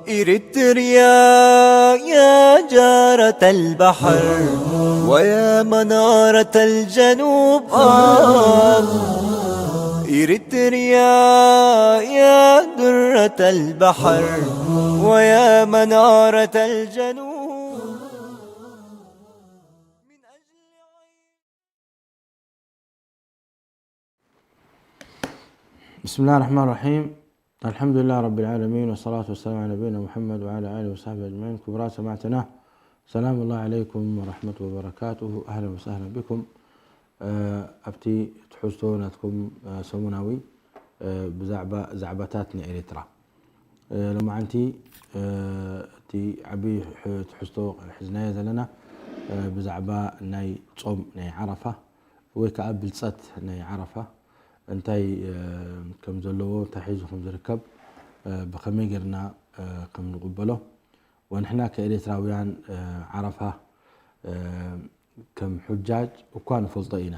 إريتريا يا جارة البحر ويا منارة الجنوب، آه. إريتريا يا درة البحر ويا منارة الجنوب. بسم الله الرحمن الرحيم. الحمد لله رب العالمين، والصلاة والسلام على نبينا محمد وعلى آله وصحبه أجمعين. ክቡራት ሰማዕትና፣ ሰላም الله عليكم ورحمة وبركاته. أهلا وسهلا بكم. ኣብቲ ትሕዝቶ ናትኩም ሰሙናዊ ብዛዕባ ዛዕባታት ናይ ኤርትራ፣ ሎማዓንቲ እቲ ዓብዪ ትሕዝቶ ሒዝናዮ ዘለና ብዛዕባ ናይ ጾም ናይ ዓረፋ ወይ ከዓ ብልጸት ናይ ዓረፋ እንታይ ከም ዘለዎ፣ እንታይ ሒዙ ከም ዝርከብ፣ ብኸመይ ጌርና ከም ንቕበሎ። ወንሕና ከኤርትራውያን ዓረፋ ከም ሑጃጅ እኳ ንፈልጦ ኢና፣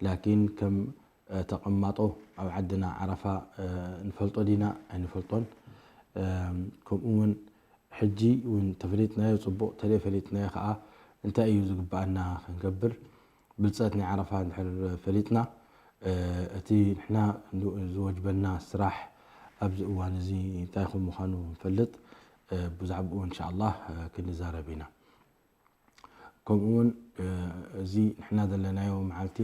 ላኪን ከም ተቐማጦ ኣብ ዓድና ዓረፋ ንፈልጦ ዲና ኣይንፈልጦን? ከምኡ እውን ሕጂ እውን ተፈሊጥናዮ ጽቡቕ፣ ተለይ ፈሊጥናዮ ከኣ እንታይ እዩ ዝግብኣና ክንገብር፣ ብልጸት ናይ ዓረፋ እንድሕር ፈሊጥና፣ እቲ ንሕና ዝወጅበና ስራሕ ኣብዚ እዋን እዚ እንታይ ከም ምዃኑ ንፈልጥ፣ ብዛዕባኡ እንሻኣላህ ክንዛረብ ኢና። ከምኡ እውን እዚ ንሕና ዘለናዮ መዓልቲ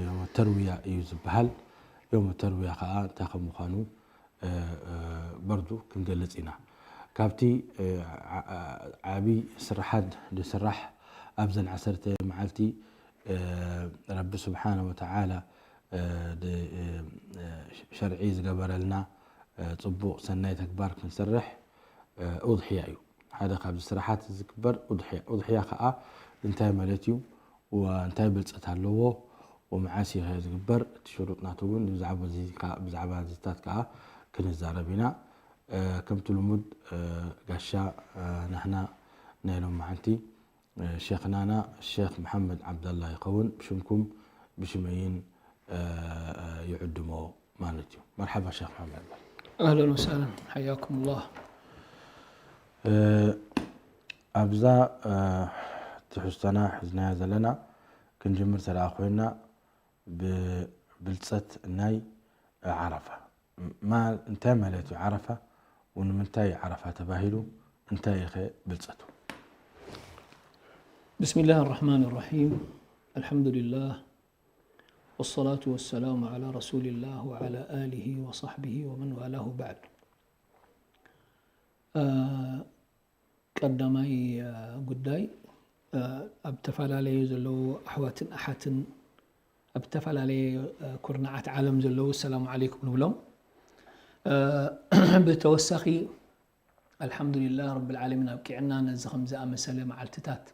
ዮም ተርውያ እዩ ዝበሃል። ዮም ተርውያ ከኣ እንታይ ከም ምዃኑ በርዱ ክንገልጽ ኢና። ካብቲ ዓቢ ስራሓት ዝስራሕ ኣብዘን ዓሰርተ መዓልቲ ረቢ ስብሓነ ወተዓላ ሸርዒ ዝገበረልና ጽቡቕ ሰናይ ተግባር ክንሰርሕ ኡድሕያ እዩ። ሓደ ካብዚ ስራሓት ዝግበር ኡድሕያ። ኡድሕያ ከኣ እንታይ ማለት እዩ? እንታይ ብልጸት ኣለዎ? ወመዓስ እዩ ዝግበር? እቲ ሽሩጥ ናቱ እውን ብዛዕባ እዚ ከኣ፣ ብዛዕባ እዚታት ከኣ ክንዛረብ ኢና። ከምቲ ልሙድ ጋሻ ናህና ናይ ሎማዓንቲ ሸኽናና ሸኽ መሓመድ ዓብደላ ይኸውን። ብሽምኩም ብሽመይን ይዕድሞ ማለት እዩ። መርሓባ ሸኽ መሓመድ። ኣህለን ወሳህለን፣ ሓያኩም ላህ። ኣብዛ ትሕዝቶና ሒዝናያ ዘለና ክንጅምር ተደኣ ኮይና ብብልጸት ናይ ዓረፋ። ማ-፣ እንታይ ማለት እዩ ዓረፋ? ወንምንታይ ዓረፋ ተባሂሉ? እንታይ ኸ ብልጸቱ? بسم الله الرحمن الرحيم. الحمد لله. والصلاة والسلام على رسول الله وعلى آله وصحبه ومن والاه بعد. ቀዳማይ ጉዳይ፣ ኣብ ተፈላለዩ ዘለዉ ኣሕዋትን ኣሓትን፣ ኣብ ዝተፈላለየ ኩርናዓት ዓለም ዘለዉ ሰላም ዓለይኩም ንብሎም። ብተወሳኺ ኣልሓምዱሊላህ ረብል ዓለሚን ኣብቂዕና ነዚ ከም ዝኣመሰለ መዓልትታት፣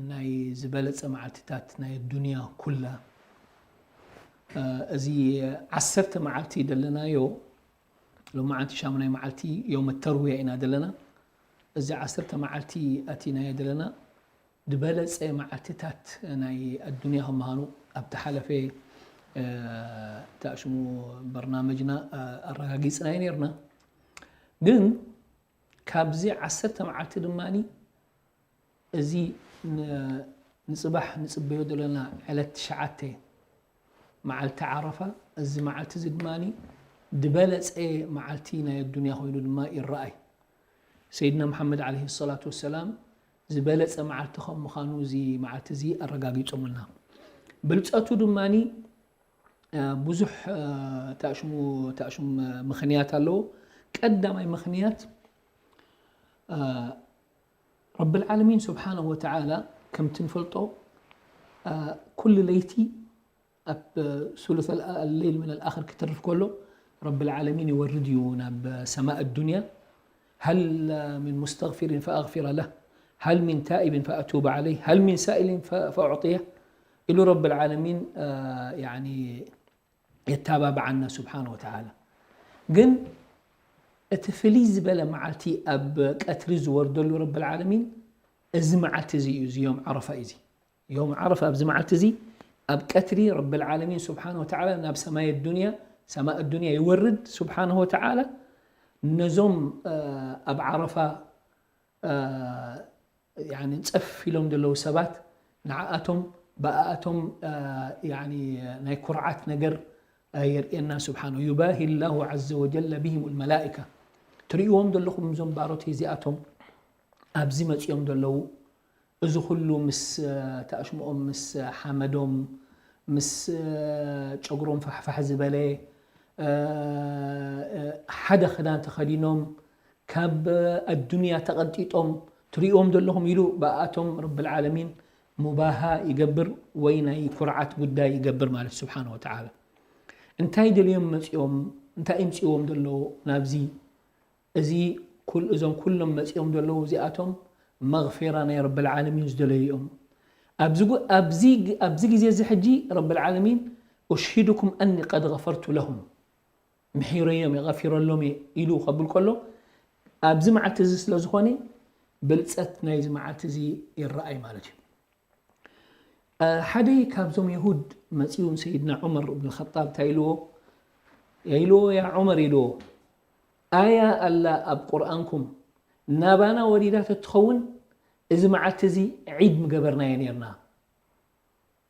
ናይ ዝበለጸ መዓልትታት ናይ ዱንያ ኩላ፣ እዚ ዓሰርተ መዓልቲ ደለናዮ፣ ሎማዓንቲ ሻሙናይ መዓልቲ ዮም ተርውያ ኢና ደለና። እዚ ዓሰርተ መዓልቲ ኣቲናዮ ደለና፣ ዝበለጸ መዓልትታት ናይ ኣዱንያ ከም ምዃኑ ኣብቲ ሓለፈ ተኣሽሙ በርናመጅና ኣረጋጊጽናዮ ነርና። ግን ካብዚ ዓሰርተ መዓልቲ ድማኒ እዚ ን-፣ ንጽባሕ ንጽበዮ ዘለና ዕለት ትሽዓተ መዓልቲ ዓረፋ፣ እዚ መዓልቲ እዚ ድማኒ ዝበለጸ መዓልቲ ናይ ኣዱንያ ኮይኑ ድማ ይረኣይ። ሰይድና መሓመድ ዓለይሂ ሰላቱ ወሰላም ዝበለጸ መዓልቲ ከም ምዃኑ እዚ መዓልቲ እዚ ኣረጋጊጾምልና። ብልጸቱ ድማኒ፣ እ፣ ብዙሕ፣ እ፣ ተኣሽሙ፣ ተኣሽሙ ምኽንያት ኣለዎ። ቀዳማይ ምኽንያት፣ እ፣ ረብል ዓለሚን ስብሓነሁ ወተዓላ ከምቲ ንፈልጦ፣ እ፣ ኩሉ ለይቲ ኣብ ሱሉሰል ሌይል ምን ኣልኣኽር ክተርፍ ከሎ ረብል ዓለሚን ይወርድ እዩ ናብ ሰማእ ዱንያ። ሀል ምን ሙስተግፊሪን ፈኣግፊረ ለህ፣ ሀል ምን ታኢቢን ፈኣቱበ ዓለይህ፣ ሀል ምን ሳኢሊን ፈ-፣ ፈኡዕጥየህ ኢሉ ረብል ዓለሚን፣ እ፣ ያኒ የተባብዓና ስብሓነ ወተዓላ። ግን እቲ ፍልይ ዝበለ መዓልቲ ኣብ ቀትሪ ዝወርደሉ ረብል ዓለሚን እዚ መዓልቲ እዚ እዩ፣ እዚ ዮም ዓረፋ እዩ። እዚ ዮም ዓረፋ፣ ኣብዚ መዓልቲ እዚ ኣብ ቀትሪ ረብል ዓለሚን ስብሓን ወተዓላ ናብ ሰማይ ዱንያ፣ ሰማእ ዱንያ ይወርድ ስብሓን ወተዓላ። ነዞም ኣብ ዓረፋ ያኒ ጸፍ ኢሎም ዘለዉ ሰባት ንዓኣቶም ብኣኣቶም ያኒ ናይ ኩርዓት ነገር የርእየና ስብሓን። ዩባሂ ላሁ ዓዘ ወጀለ ብሂም ልመላኢካ። ትርእይዎም ዘለኹም እዞም ባሮት እዚኣቶም ኣብዚ መጺኦም ዘለዉ፣ እዚ ኩሉ ምስ ታእሽምኦም፣ ምስ ሓመዶም፣ ምስ ጨጉሮም ፋሕፋሕ ዝበለ፣ ሓደ ክዳን ተኸዲኖም፣ ካብ ኣዱንያ ተቐንጢጦም ትርእይዎም ዘለኹም ኢሉ ብኣቶም ረብል ዓለሚን ሙባሃ ይገብር ወይ ናይ ኩርዓት ጉዳይ ይገብር ማለት ስብሓን ወተዓላ። እንታይ ደልዮም መጺኦም? እንታይ ይምጽእዎም ዘሎ ናብዚ? እዚ ኩል-፣ እዞም ኩሎም መጺኦም ዘለዉ እዚኣቶም መግፊራ ናይ ረብል ዓለሚን ዝደለዩ እዮም። ኣብዚ ጉ-፣ ኣብዚ ግ-፣ ኣብዚ ግዜ እዚ ሕጂ ረብል ዓለሚን "ኡሽሂዱኩም ኣኒ ቀድ ገፈርቱ ለሁም" ምሒረዮም እየ፣ ገፊረሎም እየ ኢሉ ከብል ከሎ፣ ኣብዚ መዓልቲ እዚ ስለ ዝኾነ፣ ብልጸት ናይዚ መዓልቲ እዚ ይረኣይ ማለት እዩ። እ፣ ሓደ ካብዞም የሁድ መጺኡ ንሰይድና ዑመር እብን ኸጣብ እንታይ ኢልዎ? ኢልዎ፣ "ያ ዑመር" ኢልዎ፣ "ኣያ ኣላ ኣብ ቁርኣንኩም ናባና ወሪዳ ተትኸውን፣ እዚ መዓልቲ እዚ ዒድ ምገበርናዮ ኔርና።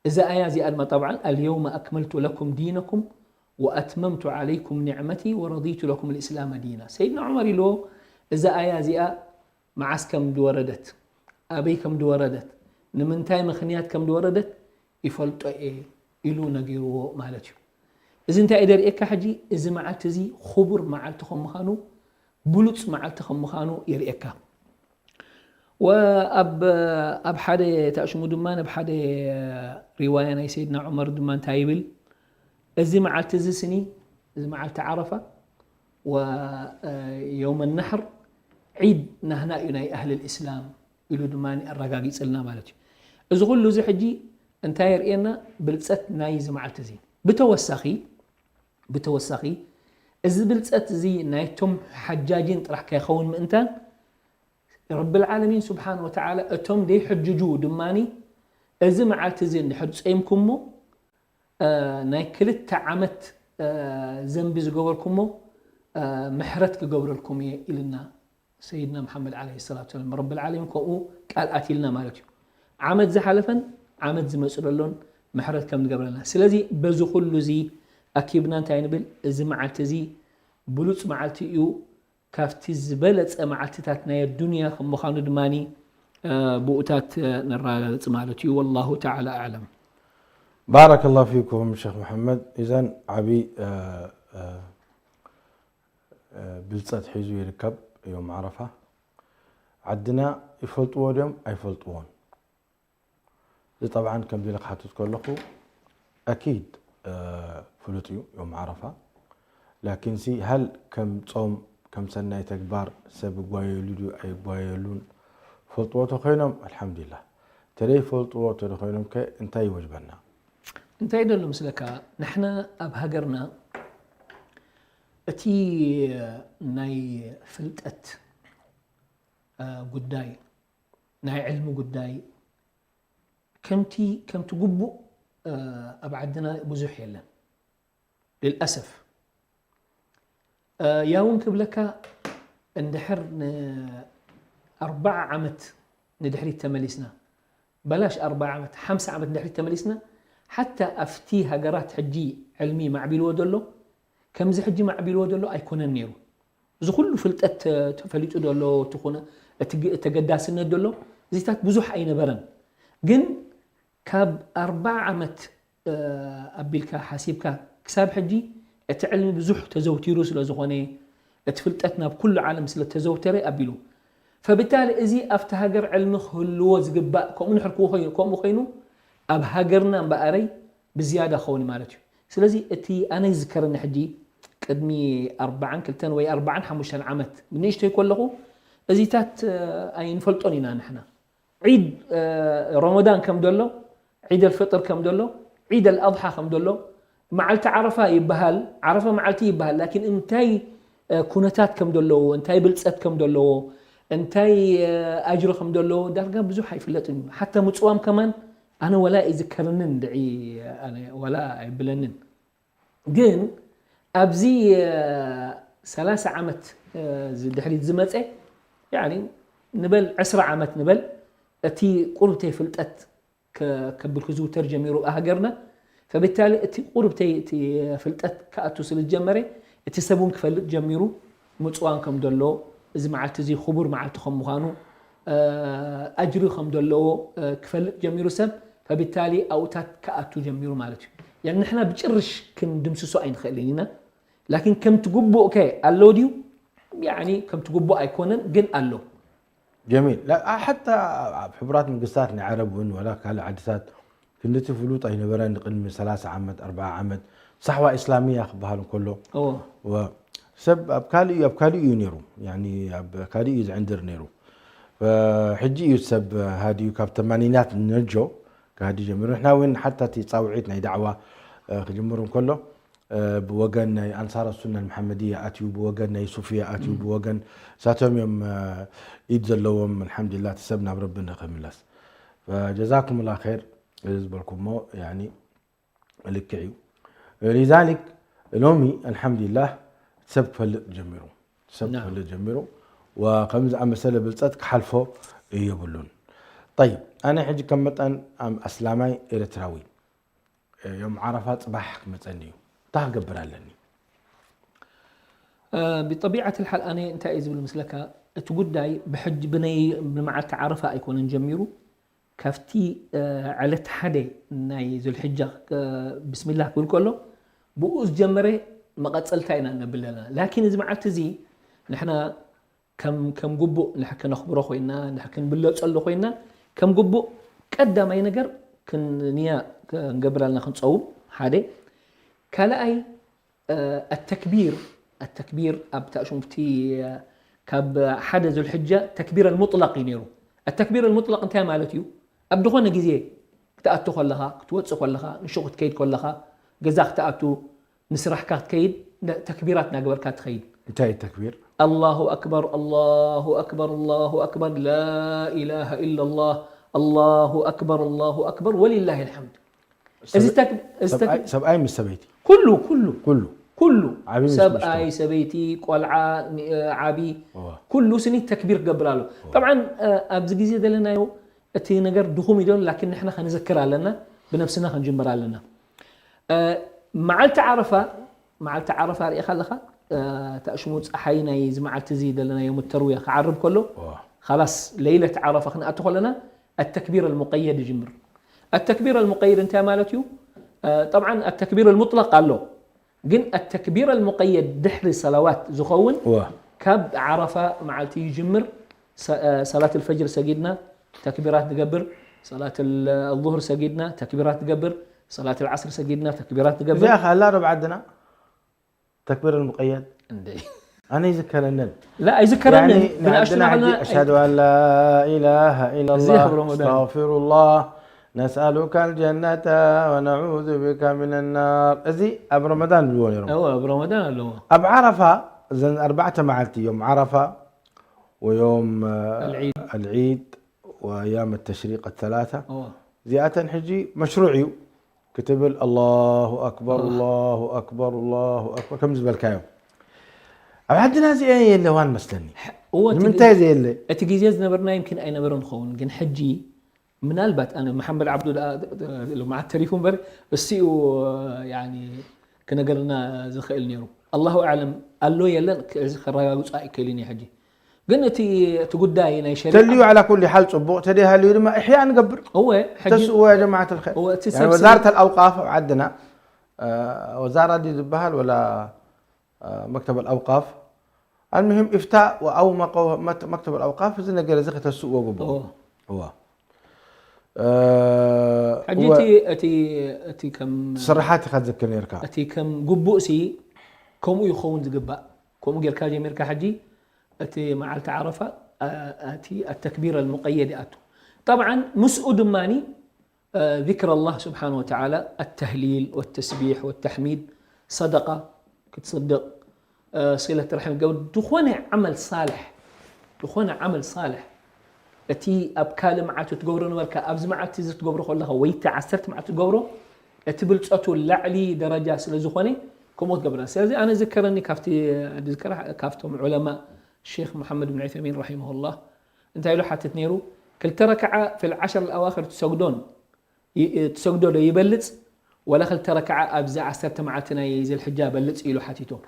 እዛ ኣያ እዚኣ ድማ፣ ጠብዓን፣ ኣልየውመ ኣክመልቱ ለኩም ዲነኩም ወኣትመምቱ ዓለይኩም ኒዕመቲ ወረዲቱ ለኩም ልእስላመ ዲና።" ሰይድና ዑመር ኢልዎ፣ እዛ ኣያ እዚኣ መዓስ ከም ዝወረደት፣ ኣበይ ከም ዝወረደት፣ ንምንታይ ምኽንያት ከም ዝወረደት ይፈልጦ እየ ኢሉ ነጊርዎ ማለት እዩ። እዚ እንታይ እዩ ዘርእየካ? ሕጂ እዚ መዓልቲ እዚ ክቡር መዓልቲ ከም ምዃኑ፣ ብሉጽ መዓልቲ ከም ምዃኑ የርእየካ። ወኣብ፣ ኣብ ሓደ ተኣሽሙ ድማ፣ ኣብ ሓደ ሪዋያ ናይ ሰይድና ዑመር ድማ እንታይ ይብል? እዚ መዓልቲ እዚ ስኒ፣ እዚ መዓልቲ ዓረፋ፣ ወ-፣ የውመ ነሕር፣ ዒድ ናህና እዩ ናይ ኣህል ልእስላም ኢሉ ድማ ኣረጋጊጽልና ማለት እዩ። እዚ ኩሉ እዚ ሕጂ እንታይ የርእየና? ብልጸት ናይ እዚ መዓልቲ እዚ። ብተወሳኺ፣ ብተወሳኺ፣ እዚ ብልጸት እዚ ናይቶም ሓጃጂን ጥራሕ ከይኸውን ምእንታን፣ ረብል ዓለሚን ስብሓን ወተዓላ እቶም ደይሕጅጁ ድማኒ፣ እዚ መዓልቲ እዚ እንድሕር ጸይምኩሞ፣ እ፣ ናይ ክልተ ዓመት፣ እ፣ ዘንቢ ዝገበርኩሞ፣ እ፣ ምሕረት ክገብረልኩም እየ ኢልና ሰይድና መሓመድ ዓለይሂ ሰላቱ ወሰላም። ረብል ዓለሚን ከምኡ ቃል ኣትልና ማለት እዩ። ዓመት ዝሓለፈን ዓመት ዝመጽእ ዘሎን ምሕረት ከም ዝገብረልና። ስለዚ በዚ ኩሉ እዚ ኣኪብና እንታይ ንብል? እዚ መዓልቲ እዚ ብሉጽ መዓልቲ እዩ። ካብቲ ዝበለጸ መዓልትታት ናይ ኣዱንያ ከም ምዃኑ ድማኒ፣ እ፣ ብኡታት፣ እ፣ ነረጋግጽ ማለት እዩ። ወላሁ ተዓላ ኣዕለም። ባረከላሁ ፊኩም ሸኽ መሐመድ። ኢዘን ዓቢ፣ እ፣ እ፣ እ፣ ብልጸት ሒዙ ይርከብ ዮም ዓረፋ። ዓድና ይፈልጥዎ ድዮም ኣይፈልጥዎን? እዚ ጠብዓን ከምዚ ኢለ ክሓትት ከለኹ ኣኪድ፣ እ፣ ፍሉጥ እዩ ዮም ዓረፋ። ላኪንሲ ሃል ከም ጾም፣ ከም ሰናይ ተግባር ሰብ ይጓየሉ ድዩ ኣይጓየሉን ፈልጥዎ ተኾይኖም ኣልሓምዱሊላህ። ተደይ ፈልጥዎ ተደኾይኖም ከ እንታይ ይወጅበና? እንታይ ደሎ ምስለካ፣ ንሕና ኣብ ሃገርና እቲ ናይ ፍልጠት፣ እ፣ ጉዳይ፣ ናይ ዕልሚ ጉዳይ ከምቲ፣ ከምቲ ግቡእ፣ እ፣ ኣብ ዓድና ብዙሕ የለን። ልልኣሰፍ። እ፣ ያውን ክብለካ እንድሕር ንኣርባዓ ዓመት ንድሕሪት ተመሊስና፣ በላሽ ኣርባዓ ዓመት፣ ሓምሳ ዓመት ንድሕሪት ተመሊስና፣ ሓታ ኣብቲ ሃገራት ሕጂ ዕልሚ ማዕቢልዎ ዘሎ፣ ከምዚ ሕጂ ማዕቢልዎ ዘሎ ኣይኮነን ነይሩ። እዚ ኩሉ ፍልጠት ተ-፣ ተፈሊጡ ዘሎ፣ እቲ ኩነ-፣ እቲ ግ-፣ ተገዳስነት ዘሎ፣ እዚታት ብዙሕ ኣይነበረን። ግን ካብ ኣርባዓ ዓመት፣ እ፣ ኣቢልካ ሓሲብካ ክሳብ ሕጂ እቲ ዕልሚ ብዙሕ ተዘውቲሩ ስለ ዝኾነ፣ እቲ ፍልጠት ናብ ኩሉ ዓለም ስለ ተዘውተረ ኣቢሉ። ፈብታሊ እዚ ኣብቲ ሃገር ዕልሚ ክህልዎ ዝግባእ፣ ከምኡ ንሕር ክው-፣ ኮይኑ፣ ከምኡ ኮይኑ ኣብ ሃገርና እምበኣረይ ብዝያዳ ክኸውን ማለት እዩ። ስለዚ እቲ ኣነ ዝዝከረኒ ሕጂ ቅድሚ ኣርባዓን ክልተን ወይ ኣርባዓን ሓሙሽተን ዓመት ንእሽተይ ከለኹ እዚታት፣ እ፣ ኣይንፈልጦን ኢና ንሕና። ዒድ፣ እ፣ ረመዳን ከም ዘሎ፣ ዒድ ኣልፍጥር ከም ዘሎ፣ ዒድ ኣልኣድሓ ከም ዘሎ፣ መዓልቲ ዓረፋ ይበሃል፣ ዓረፋ መዓልቲ ይበሃል። ላኪን እንታይ፣ እ፣ ኩነታት ከም ዘለዎ፣ እንታይ ብልጸት ከም ዘለዎ፣ እንታይ ኣጅሪ ከም ዘለዎ ዳርጋ ብዙሕ ኣይፍለጥን እዩ። ሓታ ምፅዋም ከማን ኣነ ወላ ኣይዝከርንን ድዒ፣ ኣነ ወላ ኣይብለንን። ግን ኣብዚ ሰላሳ ዓመት ድሕሪት ዝመፀ፣ ያኒ ንበል ዕስራ ዓመት ንበል፣ እቲ ቁርብተይ ፍልጠት ከብል ክዝውተር ጀሚሩ ሃገርና። ፈብታሊ እቲ ቁርብተይ እቲ ፍልጠት ክኣቱ ስለ ዝጀመረ፣ እቲ ሰብ እውን ክፈልጥ ጀሚሩ፣ ምፅዋን ከም ዘሎ፣ እዚ መዓልቲ እዚ ክቡር መዓልቲ ከም ምዃኑ፣ ኣጅሪ ከም ዘለዎ ክፈልጥ ጀሚሩ ሰብ። ፈብታሊ ኣብኡታት ክኣቱ ጀሚሩ ማለት እዩ። ያን ንሕና ብጭርሽ ክንድምስሶ ኣይንኽእልን ኢና። ላኪን ከምቲ ግቡእ ከ ኣሎ ድዩ? ያኒ ከምቲ ግቡእ ኣይኮነን፣ ግን ኣሎ። ጀሚል። ሓታ ኣብ ሕቡራት መንግስታት ናይ ዓረብ እውን ወላ ካልእ ዓድታት ክንድቲ ፍሉጥ ኣይነበረን። ንቅድሚ ሰላሳ ዓመት፣ ኣርብዓ ዓመት ሳሕዋ ኢስላሚያ ክበሃል እንከሎ፣ ሰብ ኣብ ካልእ እዩ፣ ኣብ ካልእ እዩ ነይሩ፣ ኣብ ካልእ እዩ ዝዕንድር ነይሩ። ሕጂ እዩ ሰብ ሃዲዩ፣ ካብ ተማኒናት ነጆ ክሃዲ ጀሚሩ። ንሕና እውን ሓታ እቲ ፃውዒት ናይ ዳዕዋ ክጅምር እንከሎ ብወገን ናይ ኣንሳር ሱና መሓመድያ ኣትዩ፣ ብወገን ናይ ሱፍያ ኣትዩ፣ ብወገን ሳቶም እዮም ኢድ ዘለዎም። ኣልሓምዱሊላህ እቲ ሰብ ናብ ረቢ ንክምለስ። ጀዛኩም ላ ኸይር። እዚ ዝበልኩሞ ልክዕ እዩ። ሊዛሊክ ሎሚ ኣልሓምዱሊላህ ሰብ ክፈልጥ ጀሚሩ፣ ሰብ ክፈልጥ ጀሚሩ። ከምዚ ኣመሰለ ብልፀት ክሓልፎ የብሉን። ጠይብ፣ ኣነ ሕጂ ከም መጠን ኣስላማይ ኤርትራዊ ዮም ዓረፋ ፅባሕ ክመፀኒ እዩ፣ እንታይ ክገብር ኣለኒ? ብጠቢዓት ልሓል ኣነ እንታይ እዩ ዝብል ምስለካ፣ እቲ ጉዳይ ብሕጂ ብነይ ብመዓልቲ ዓረፋ ኣይኮነን ጀሚሩ፣ ካብቲ ዕለት ሓደ ናይ ዙልሕጃ ብስሚላህ ክብል ከሎ ብኡ ዝጀመረ መቐፀልታ ኢና ነብል ዘለና። ላኪን እዚ መዓልቲ እዚ ንሕና ከም ከም ግቡእ ንሕ ከነኽብሮ ኮይና፣ ንሕ ክንብለጸሉ ኮይና፣ ከም ግቡእ ቀዳማይ ነገር ክንንያ ክንገብር ኣለና፣ ክንጸውም ሓደ። ካልኣይ ኣተክቢር፣ ኣተክቢር ኣብ ታእሹምቲ ካብ ሓደ ዙልሕጃ ተክቢር ኣልሙጥለቅ እዩ ነይሩ። ኣተክቢር ኣልሙጥለቅ እንታይ ማለት እዩ? ኣብ ዝኾነ ግዜ ክትኣቱ ከለኻ፣ ክትወፅእ ከለኻ፣ ንሹቕ ክትከይድ ከለኻ፣ ገዛ ክትኣቱ፣ ንስራሕካ ክትከይድ ተክቢራት እናገበርካ ትኸይድ። እንታይ ተክቢር? ኣላሁ ኣክበር ኣላሁ ኣክበር ኣላሁ ኣክበር ላኢላሃ ኢላላህ ኣላሁ ኣክበር ኣላሁ ኣክበር ወሊላሂ ልሓምድ። እዚ ተክ- እዚ ተክ- ሰብኣይ- ሰብኣይ ምስ ሰበይቲ ኩሉ ኩሉ ኩሉ ኩሉ ዓቢ ምስ ሰብኣይ ንእሽቶ። ሰበይቲ ቆልዓ ን- ዓቢ እዋ። ኩሉ ስኒ ተክቢር ክገብር ኣሎ። ጠብዓን ኣብዚ ግዜ ዘለናዮ እቲ ነገር ድኹም እዩ ዶ ላኪን ንሕና ከንዝክር ኣለና ብነብስና ክንጅምር ኣለና። መዓልቲ ዓረፋ መዓልቲ ዓረፋ ርኢኻ ኣለኻ። እታ ሽሙ ፀሓይ ናይ እዚ መዓልቲ እዚ ዘለናዮ ሙተርውያ ክዓርብ ከሎ እዋ። ካላስ ለይለት ዓረፋ ክንኣቱ ከለና ኣተክቢር ኣልሙቀየድ ይጅምር። ኣተክቢር ኣልሙቀየድ እንታይ ማለት እዩ? ጠብዓን ኣተክቢር ኣልሙጥለቅ ኣሎ፣ ግን ኣተክቢር ኣልሙቀየድ ድሕሪ ሰላዋት ዝኸውን እዋ። ካብ ዓረፋ መዓልቲ ይጅምር። ሰላት ኣልፈጅር ሰጊድና ተክቢራት ንገብር፣ ሰላት ኣልዙህር ሰጊድና ተክቢራት ንገብር፣ ሰላት ኣልዓስር ሰጊድና ተክቢራት ንገብር። እዚኣ ከ ኣላ ዶ ኣብ ዓድና ተክቢር ኣልሙቀየድ? እንደ ኣነ ይዝከረንን ላ ኣይዝከረንን ያኒ ንዓድና ሕጂ ኣሽሃዱ ኣን ላ ኢላሃ ኢላላህ ኣብ ረመዳን። ኣስተግፊሩላህ ነስኣሉካ ልጀነተ ወነዑዙ ቢካ ምን ናር። እዚ ኣብ ረመዳን ዝብልዎ ነይሮም። እወ ኣብ ረመዳን ኣለዎ። ኣብ ዓረፋ እዘን ኣርባዕተ መዓልቲ እዮም ዓረፋ ወዮም ኣልዒድ። ኣልዒድ ወያም ተሽሪቅ ተላታ እወ እዚኣተን ሕጂ መሽሩዕ እዩ ክትብል ኣላሁ ኣክበር ኣላሁ ኣክበር ኣላሁ ኣክበር ከም ዝበልካዮ ኣብ ዓድና እዚአ የለዋን መስለኒ። እወ እቲ- ንምንታይ ዘየለ? እቲ ግዜ ዝነበርና ይምኪን ኣይነበረ ንኸውን ግን ሕጂ ምናልባት ኣነ መሓመድ ዓብዱ ደኣ ሎማዓት ተሪፉ እምበር እሲኡ ያኒ ክነገርና ዝኽእል ነይሩ። ኣላሁ ኣዕለም ኣሎ የለን እዚ ከረጋግፁ ኣይክእልን እየ ሕጂ። ግን እቲ እቲ ጉዳይ ናይ ሸሪዓ ተልዩ ዓላ ኩሉ ሓል ፅቡቅ ተደይሃልዩ ድማ እሕያ ንገብር። እወ ሕጂ ተስእዎ ያ ጀማዓት ልኸይር እወ እቲ يعني ሰብ وزارة الأوقاف ኣብ ዓድና ወዛራ ድዩ ዝበሃል ወላ መክተብ ኣውቃፍ ኣልሙሂም ኢፍታ ኣው መክተብ ኣውቃፍ እዚ ነገር እዚ ከተስእዎ ግብኦ እወ። እዋ ሕጂ እቲ እቲ እቲ ከም ስራሓት ኢካ ትዘክር ነርካ እቲ ከም ግቡእ ሲ ከምኡ ይኸውን ዝግባእ። ከምኡ ጌርካ ጀሚርካ ሕጂ እቲ መዓልቲ ዓረፋ ኣ- እቲ ኣተክቢር ኣልሙቀየድ ይኣቱ። ጠብዓን ምስኡ ድማኒ ذكر الله سبحانه وتعالى التهليل والتسبيح والتحميد صدقة ክትስድቕ صلة رحم ክትገብር ዝኾነ ዓመል ሳልሕ ዝኾነ ዓመል ሳልሕ፣ እቲ ኣብ ካልእ መዓልቲ ትገብሮ ነበርካ፣ ኣብዚ መዓልቲ እዚ ትገብሮ ከለኻ፣ ወይ እቲ ዓሰርተ መዓልቲ ትገብሮ፣ እቲ ብልጸቱ ላዕሊ ደረጃ ስለ ዝኾነ፣ ከምኡ ትገብር። ስለዚ ኣነ ዝከረኒ ካብቲ፣ ዝከራ-፣ ካብቶም ዑለማ ሼኽ መሓመድ ብን ዑሰይሚን ረሒመሁላህ እንታይ ኢሉ ሓትት ነይሩ? ክልተ ረክዓ ፊል ዓሸር ኣልኣዋኽር ትሰግዶን ይ-፣ ትሰግዶ ዶ ይበልጽ? ወላ ክልተ ረክዓ ኣብዚ ዓሰርተ መዓልቲ ናይ ዝልሕጃ በልጽ? ኢሉ ሓቲቶም።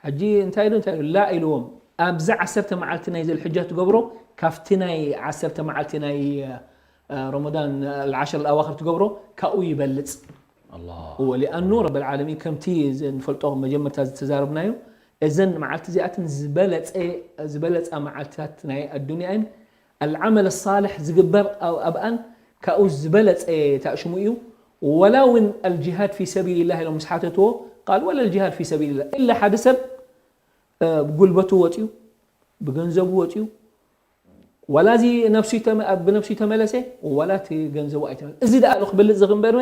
ሕጂ እንታይ ኢሉ፣ እንታይ ኢሉ? ላ ኢልዎም። ኣብዚ ዓሰርተ መዓልቲ ናይ ዝልሕጃ ትገብሮ፣ ካብቲ ናይ ዓሰርተ መዓልቲ ናይ፣ እ፣ ረመዳን፣ እ፣ ዓሸር ኣልኣዋኽር ትገብሮ፣ ካብኡ ይበልጽ። ኣላህ። እወ፣ ሊኣኑ ረብል ዓለሚን ከምቲ ዝ-፣ ንፈልጦ መጀመርታ ዝተዛረብናዮ፣ እዘን መዓልቲ እዚኣተን ዝበለጸ-፣ ዝበለጻ መዓልትታት ናይ ኣዱንያ እየን። ኣልዓመል ሳልሕ ዝግበር ኣብ-፣ ኣብኣን ካብኡ ዝበለጸ ታእሽሙ እዩ። ወላ እውን ኣልጂሃድ ፊ ሰቢልላህ ኢሎም ምስ ሓተትዎ፣ ቃል ወላ ኣልጂሃድ ፊ ሰቢልላህ፣ ኢላ ሓደ ሰብ፣ እ፣ ብጉልበቱ ወፅዩ፣ ብገንዘቡ ወፅዩ፣ ዋላ እዚ ነፍሱ ይተመ-፣ ብነፍሱ ይተመለሰ፣ ዋላ እቲ ገንዘቡ ኣይተመለሰ። እዚ ደኣ ኢሉ ክብልፅ ዝኽእል እምበር፣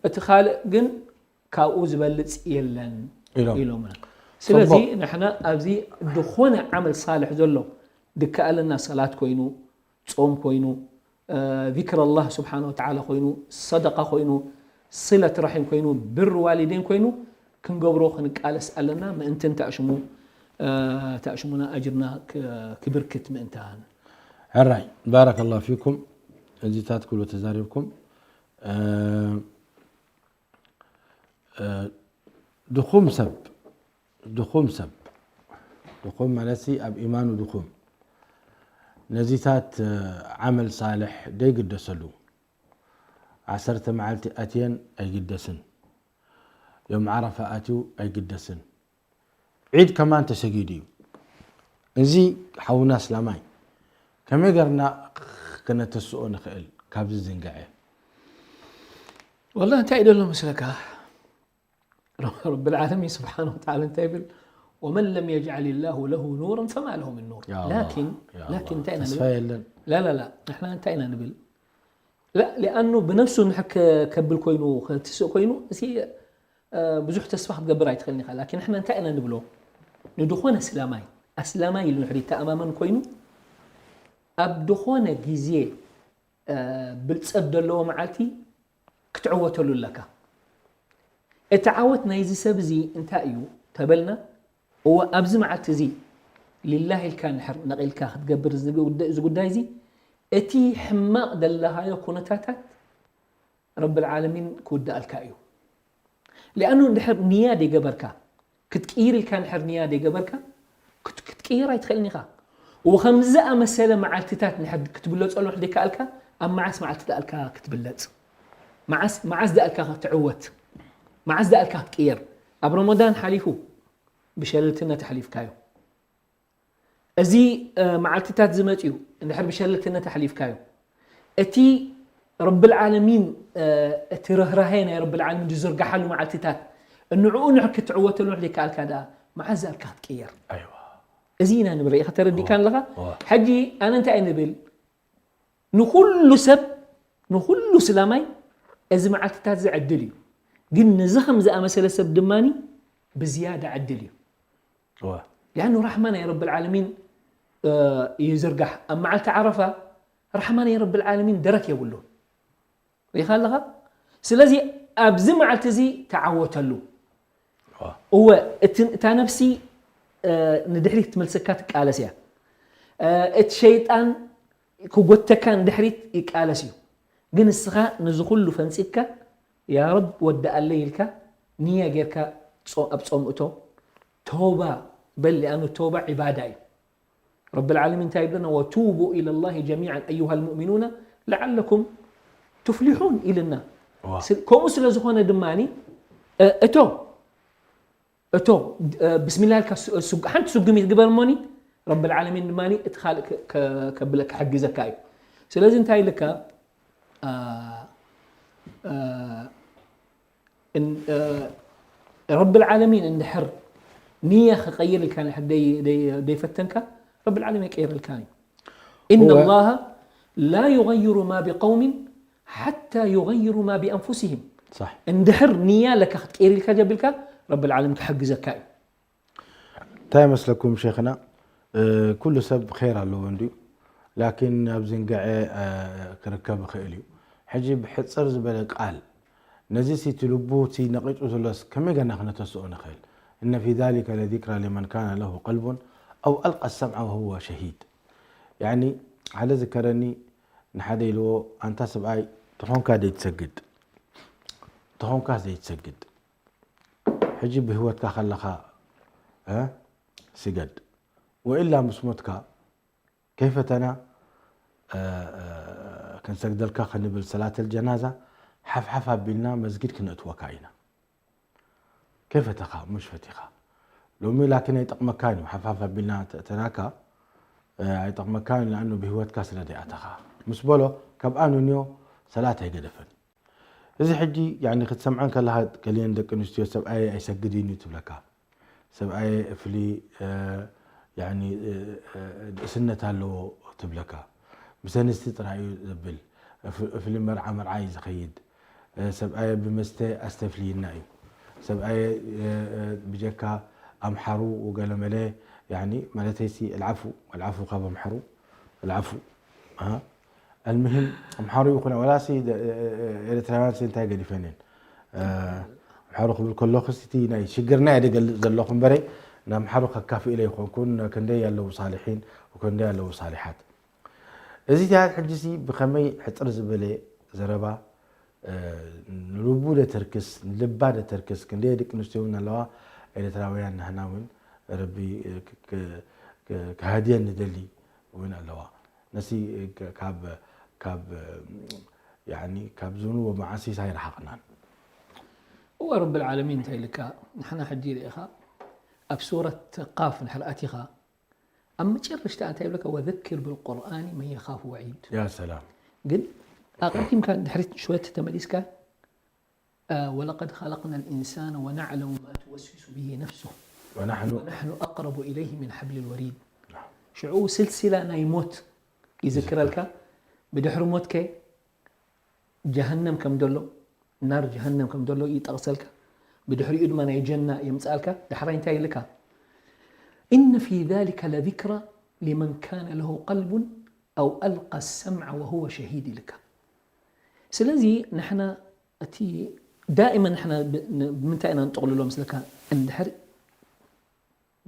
እቲ ካልእ ግን ካብኡ ዝበልፅ የለን ኢሎም። ኢሎምና። ስለዚ ጽቡቕ። ንሕና ኣብዚ ዝኾነ ዓመል ሳልሕ ዘሎ ድከኣለና፣ ሰላት ኮይኑ፣ ጾም ኮይኑ፣ እ፣ ዚክር ኣላህ ስብሓነ ወተዓላ ኮይኑ፣ ሰደቃ ኮይኑ፣ ስለት ራሒም ኮይኑ፣ ብር ዋሊደይን ኮይኑ፣ ክንገብሮ ክንቃለስ ኣለና። ምእንትን ተእሽሙ፣ እ፣ ተእሽሙና ኣጅርና ክ-፣ ክብርክት ምእንታን። ሕራይ፣ ባረከላሁ ፊኩም። እዚታት ኩሉ ተዛሪብኩም። እ፣ እ፣ ድኹም ሰብ፣ ድኹም ሰብ፣ ድኹም ማለት ሲ ኣብ ኢማኑ ድኹም፣ ነዚታት፣ እ፣ ዓመል ሳልሕ ደይግደሰሉ፣ ዓሰርተ መዓልቲ ኣትየን ኣይግደስን፣ ዮም ዓረፋ ኣትዩ ኣይግደስን፣ ዒድ ከማን ተሰጊዱ እዩ። እዚ ሓውና ኣስላማይ፣ ከመይ ገርና ክነተስኦ ንኽእል ካብዚ ዝንግዐ? ወላ እንታይ እዩ ደሎ መስለካ? ረብል ዓለሚን ስብሓነ ወተዓላ እንታይ ይብል? "ወመን ለም የጅዓል ላሁ ለሁ ኑረን ፈማ ለሁ ምን ኑር." ያ ኣላህ፣ ላኪን፣ ያ ላኪን ኣላህ፣ እንታይ ኢና ተስፋ ንብል? የለን። ላ፣ ላ፣ ላ፣ ንሕና እንታይ ኢና ንብል? ላ፣ ሊኣኑ ብነፍሱ ንሕ-፣ ከ-፣ ከብል ኮይኑ፣ ከትስእ ኮይኑ፣ እዚ፣ እ፣ ብዙሕ ተስፋ ክትገብር ኣይትኽእልን ኢኻ። ላኪን ንሕና እንታይ ኢና ንብሎ? ንድኾነ እስላማይ፣ ኣስላማይ ኢሉ ንሕዲ ተኣማመን ኮይኑ፣ ኣብ ድኾነ ግዜ፣ እ፣ ብልጸት ዘለዎ መዓልቲ ክትዕወተሉ ኣለካ። እቲ ዓወት ናይዚ ሰብ እዚ እንታይ እዩ ተበልና? እወ፣ ኣብዚ መዓልቲ እዚ ሊላህ ኢልካ ንሕር ነቒልካ ክትገብር እዚ ጉዳይ፣ እዚ ጉዳይ እዚ፣ እቲ ሕማቕ ደለኻዮ ኩነታታት ረብል ዓለሚን ክውድኣልካ እዩ። ሊኣኑ እንድሕር ንያ ደይገበርካ፣ ክትቅይር ኢልካ እንድሕር ንያ ደይገበርካ፣ ክት-፣ ክትቅይር ኣይትኽእልን ኢኻ። ወኸምዚ ኣመሰለ መዓልትታት እንድሕር ክትብለጸሉ እንድሕር ደይከኣልካ፣ ኣብ መዓስ መዓልቲ ደኣልካ ክትብለጽ? መዓስ፣ መዓስ ደኣልካ ክትዕወት? መዓስ ደኣልካ ክትቅየር? ኣብ ረመዳን ሓሊፉ ብሸለልትነት ኣሕሊፍካዮ። እዚ፣ እ፣ መዓልትታት ዝመጽ እዩ፣ እንድሕር ብሸለልትነት ኣሕሊፍካዮ። እቲ ረብል ዓለሚን፣ እ፣ እቲ ርህራሄ ናይ ረብል ዓለሚን ዝዝርግሓሉ መዓልትታት፣ ንዕኡ ንሕ-፣ ክትዕወተሉ እንድሕር ደይከኣልካ ደኣ፣ መዓስ ደኣልካ ክትቅየር? ኣይዋ። እዚ ኢና ንብል። ርኢኻ ተረዲእካ ኣለኻ? እዋ። ሕጂ ኣነ እንታይ ንብል? ንኹሉ ሰብ፣ ንኹሉ ስላማይ እዚ መዓልትታት እዚ ዕድል እዩ። ግን ንዚ ከም ዝኣመሰለ ሰብ ድማኒ ብዝያዳ ዕድል እዩ። እዋ። ሊኣኑ ራሕማ ናይ ረብል ዓለሚን፣ እ፣ ይዝርጋሕ። ኣብ መዓልቲ ዓረፋ ራሕማ ናይ ረብል ዓለሚን ደረት የብሉን። ርኢኻ ኣለኻ? ስለዚ ኣብዚ መዓልቲ እዚ ተዓወተሉ። እዋ። እወ፣ እቲ፣ እታ ነፍሲ፣ እ፣ ንድሕሪት ክትመልሰካ ትቃለስ እያ። እ፣ እቲ ሸይጣን ክጎተካ ንድሕሪት ይቃለስ እዩ። ግን እስኻ ነዚ ኩሉ ፈንጺግካ፣ "ያ ረብ ወድኣለይ" ኢልካ ንያ ጌርካ ጾ-፣ ኣብ ጾም እቶ። ተውባ በል፣ ሊኣኑ ተውባ ዒባዳ እዩ። ረብል ዓለሚን እንታይ ይብለና? "ወቱቡ ኢለላሂ ጀሚዓን ኣዩሃል ሙእሚኑና ለዓለኩም ቱፍሊሑን" ኢልና። እዋ። ስ-፣ ከምኡ ስለ ዝኾነ ድማኒ፣ እ፣ እቶ፣ እቶ፣ እ፣ ብስሚላህ ኢልካ ሱ-፣ ሱ-፣ ሓንቲ ስጉሚት ግበር እሞኒ፣ ረብል ዓለሚን ድማኒ እቲ ካልእ ከ-፣ ከ-፣ ከብለ-፣ ክሕግዘካ እዩ። ስለዚ እንታይ ኢልካ? እ፣ እ፣ እን-፣ እ፣ ረብል ዓለሚን እንድሕር ንያ ክቐይር ኢልካ እንድሕር ደይ-፣ ደይ-፣ ደይፈተንካ፣ ረብል ዓለሚን ኣይቀይረልካን እዩ። "ኢነ እወ። ላሃ ላ ዩገይሩ ማ ቢቀውሚን ሓታ ዩገይሩ ማ ቢኣንፉሲሂም።" ሳሕ። እንድሕር ንያ ለካ ክትቀይር ኢልካ ጀቢልካ፣ ረብል ዓለሚን ክሕግዘካ እዩ። እንታይ ይመስለኩም ሸይኽና? ኩሉ ሰብ ር ኣለዎ እንድዩ። ላኪን ኣብ ዝንግዐ ክርከብ ይኽእል እዩ። ሕጂ ብሕፅር ዝበለ ቃል ነዚ እቲ ልቡ እቲ ነቒጡ ዘሎስ ከመይ ገና ክነተስኦ ንኽእል? እነ ፊ ዛሊከ ለዚክራ ሊመን ካነ ለሁ ቀልቡን ኣው ኣልቃ ሰምዐ ወሁወ ሸሂድ። ያኒ ሓደ ዝከረኒ ንሓደ ኢልዎ፣ ኣንታ ሰብኣይ ተኾንካ ደይትሰግድ፣ ተኾንካ ዘይትሰግድ፣ ሕጂ ብህይወትካ ከለኻ ስገድ፣ ወኢላ ምስ ሞትካ ከይፈተና ክንሰግደልካ ክንብል ሰላተል ጀናዛ ሓፍሓፍ ኣቢልና መስጊድ ክነእትወካ ኢና። ከይፈተኻ ሙሽ ፈቲኻ። ሎሚ ላኪን ኣይጠቕመካን እዩ፣ ሓፍሓፍ ኣቢልና ተእተናካ ኣይጠቕመካን፣ ንኣኑ ብህይወትካ ስለ ደይኣተኻ ምስ በሎ ካብ ኣኑ ንዮ ሰላት ኣይገደፈን። እዚ ሕጂ ያኒ ክትሰምዐን ከለኻ ገሊአን ደቂ ኣንስትዮ ሰብኣየ ኣይሰግድን እዩ ትብለካ። ሰብኣየ እፍሊ ያኒ ንእስነት ኣለዎ ትብለካ። ምስ ኣንስቲ ጥራይ እዩ ዘብል። እፍሊ መርዓ መርዓ እዩ ዝኸይድ። ሰብኣየ ብመስተ ኣስተፍልይና እዩ። ሰብኣየ ብጀካ ኣምሓሩ ወገለመለ ያኒ ማለተይሲ ኣልዓፉ ኣልዓፉ ካብ ኣምሓሩ ኣልዓፉ ኣልምህም ኣምሓሩ ይኹን ወላሲ ኤርትራውያን ሲ እንታይ ገዲፈን እየን። ኣምሓሩ ክብል ከለኹ እቲ ናይ ሽግርና እየ ደገልጽ ዘለኹ እምበረይ ንኣምሓሩ ከካፍእ ኢለ ይኾንኩን ክንደይ ኣለዉ ሳልሒን ወክንደይ ኣለዉ ሳልሓት። እዚ ቲያት ሕጂ ሲ ብኸመይ ሕጽር ዝበለ ዘረባ ንልቡ ደተርክስ ንልባ ደተርክስ ክንደይ ደቂ ኣንስትዮ እውን ኣለዋ። ኤርትራውያን ንህና እውን ረቢ ክሃድየን ንደሊ እውን ኣለዋ። ነሲ ካብ ካብ ያኒ ካብ ዝንቦ መዓሲስ ኣይረሓቕናን። እወ ረብል ዓለሚን እንታይ ኢልካ ንሕና ሕጂ ርኢኻ ኣብ ሱረት ቃፍ እንድሕር ኣቲኻ ኣብ መጨረሽታ እንታይ ይብለካ ወዘኪር ብልቁርኣኒ መን የኻፉ ወዒድ ያ ሰላም ግን ኣቐዲምካ ድሕሪት ሽወት ተመሊስካ ولقد خلقنا الإنسان ونعلم ما توسوس به نفسه ወናሕኑ ونحن أقرب إليه من حبل الوريد ሽዑ ስልሲላ ናይ ሞት ይዝክረልካ ብድሕሪ ሞት ከ ጀሃነም ከም ደሎ ናር ጀሃነም ከም ደሎ ይጠቕሰልካ ብድሕሪኡ ድማ ናይ ጀና የምፅኣልካ ዳሕራይ እንታይ ይልካ إن في ذلك لذكرى لمن كان له قلب أو ألقى السمع وهو شهيد ይልካ ስለዚ ንሕና እቲ ዳእመ ንሕና ብምንታይ ኢና ንጠቕልሎ ምስለካ እንድሕር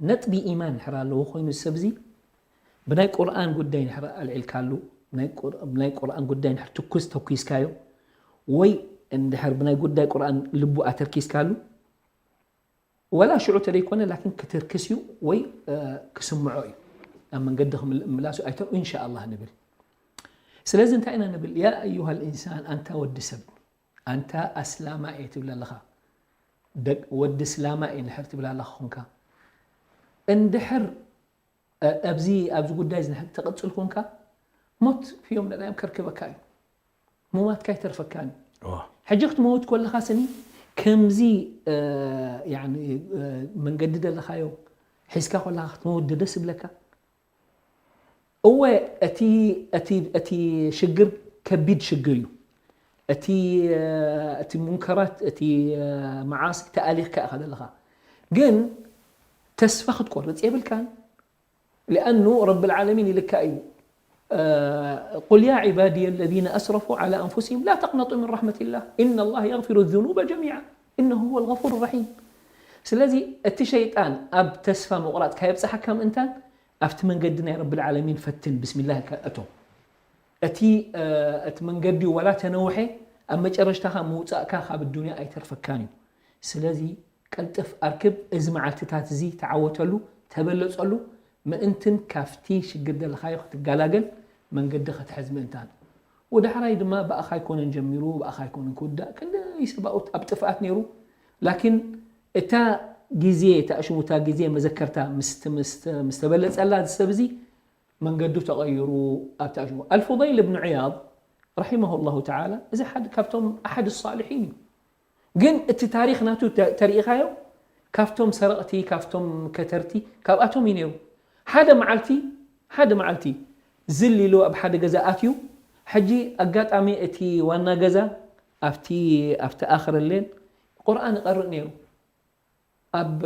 ነጥቢ ኢማን እንድሕር ኣለዎ ኮይኑ ሰብ እዚ ብናይ ቁርኣን ጉዳይ እንድሕር ኣልዒልካሉ ብናይ ቁርኣን ጉዳይ እንድሕር ትኩስ ተኩስካዮ ወይ እንድሕር ብናይ ጉዳይ ቁርኣን ልቡ ኣተርኪስካሉ ወላ ሽዑ ተደይኮነ ላኪን ክትርክስ እዩ ወይ ክስምዖ እዩ ናብ መንገዲ ክምላሱ ኣይተ ኢንሻ ኣላህ ንብል ስለዚ እንታይ ኢና ንብል ያ ኣዩሃ ልኢንሳን ኣንታ ወዲ ሰብ ኣንታ ኣስላማ እየ ትብል ኣለኻ ወዲ እስላማ እየ እንድሕር ትብል ኣለኻ ኮንካ እንድሕር ኣብዚ ኣብዚ ጉዳይ እዚ ንሕር ትቕፅል ኮንካ ሞት ፍዮም ነዳዮም ከርክበካ እዩ ሙማትካ ይተርፈካን እዩ ሕጂ ክትመውት ኮለኻ ስኒ ከምዚ መንገዲ ደለኻዮ ሒዝካ ኮለኻ ክትመውት ደደስ ይብለካ እወ እቲ እቲ እቲ ሽግር ከቢድ ሽግር እዩ እቲ እቲ ሙንከራት እቲ መዓሲ ተኣሊኽካ ኢኻ ዘለኻ ግን ተስፋ ክትቆርጽ የብልካን لأنه رب العالمين ኢልካ እዩ قل يا عبادي الذين أسرفوا على أنفسهم لا تقنطوا من رحمة الله إن الله يغفر الذنوب جميعا إنه هو الغفور الرحيم ስለዚ እቲ ሸይጣን ኣብ ተስፋ ምቑራጽ ካየብጽሓካ ምእንታን ኣብቲ መንገዲ ናይ ረብል ዓለሚን ፈትን ብስሚላህ ኢልካ እቶ እቲ እቲ መንገዲ ወላ ተነውሐ ኣብ መጨረሽታኻ ምውጻእካ ካብ ዱንያ ኣይተርፈካን እዩ ስለዚ ቀልጥፍ ኣርክብ እዚ መዓልትታት እዚ ተዓወተሉ ተበለጸሉ ምእንትን ካብቲ ሽግር ደለኻዮ ክትገላገል መንገዲ ክትሕዝ ምእንታን ወዳሕራይ ድማ ብኣኻ ኣይኮነን ጀሚሩ ብኣኻ ኣይኮነን ክውዳእ ክንደይ ሰብኣውት ኣብ ጥፍኣት ነይሩ ላኪን እታ ግዜ እታ እሽሙታ ግዜ መዘከርታ ምስ ተበለጸላ እዚ ሰብ እዚ መንገዱ ተቐይሩ ኣብታ እሽሙ ኣልፉضይል እብኑ ዕያድ ረሒመሁ ላሁ ተዓላ እዚ ሓደ ካብቶም ኣሓድ ሳልሒን እዩ ግን እቲ ታሪክ ናቱ ተሪኢኻዮ ካብቶም ሰረቕቲ ካብቶም ከተርቲ ካብኣቶም እዩ ነይሩ ሓደ መዓልቲ ሓደ መዓልቲ ዝል ኢሉ ኣብ ሓደ ገዛ ኣትዩ ሕጂ ኣጋጣሚ እቲ ዋና ገዛ ኣብቲ ኣብቲ ኣኽርሌን ቁርኣን ይቐርእ ነይሩ ኣብ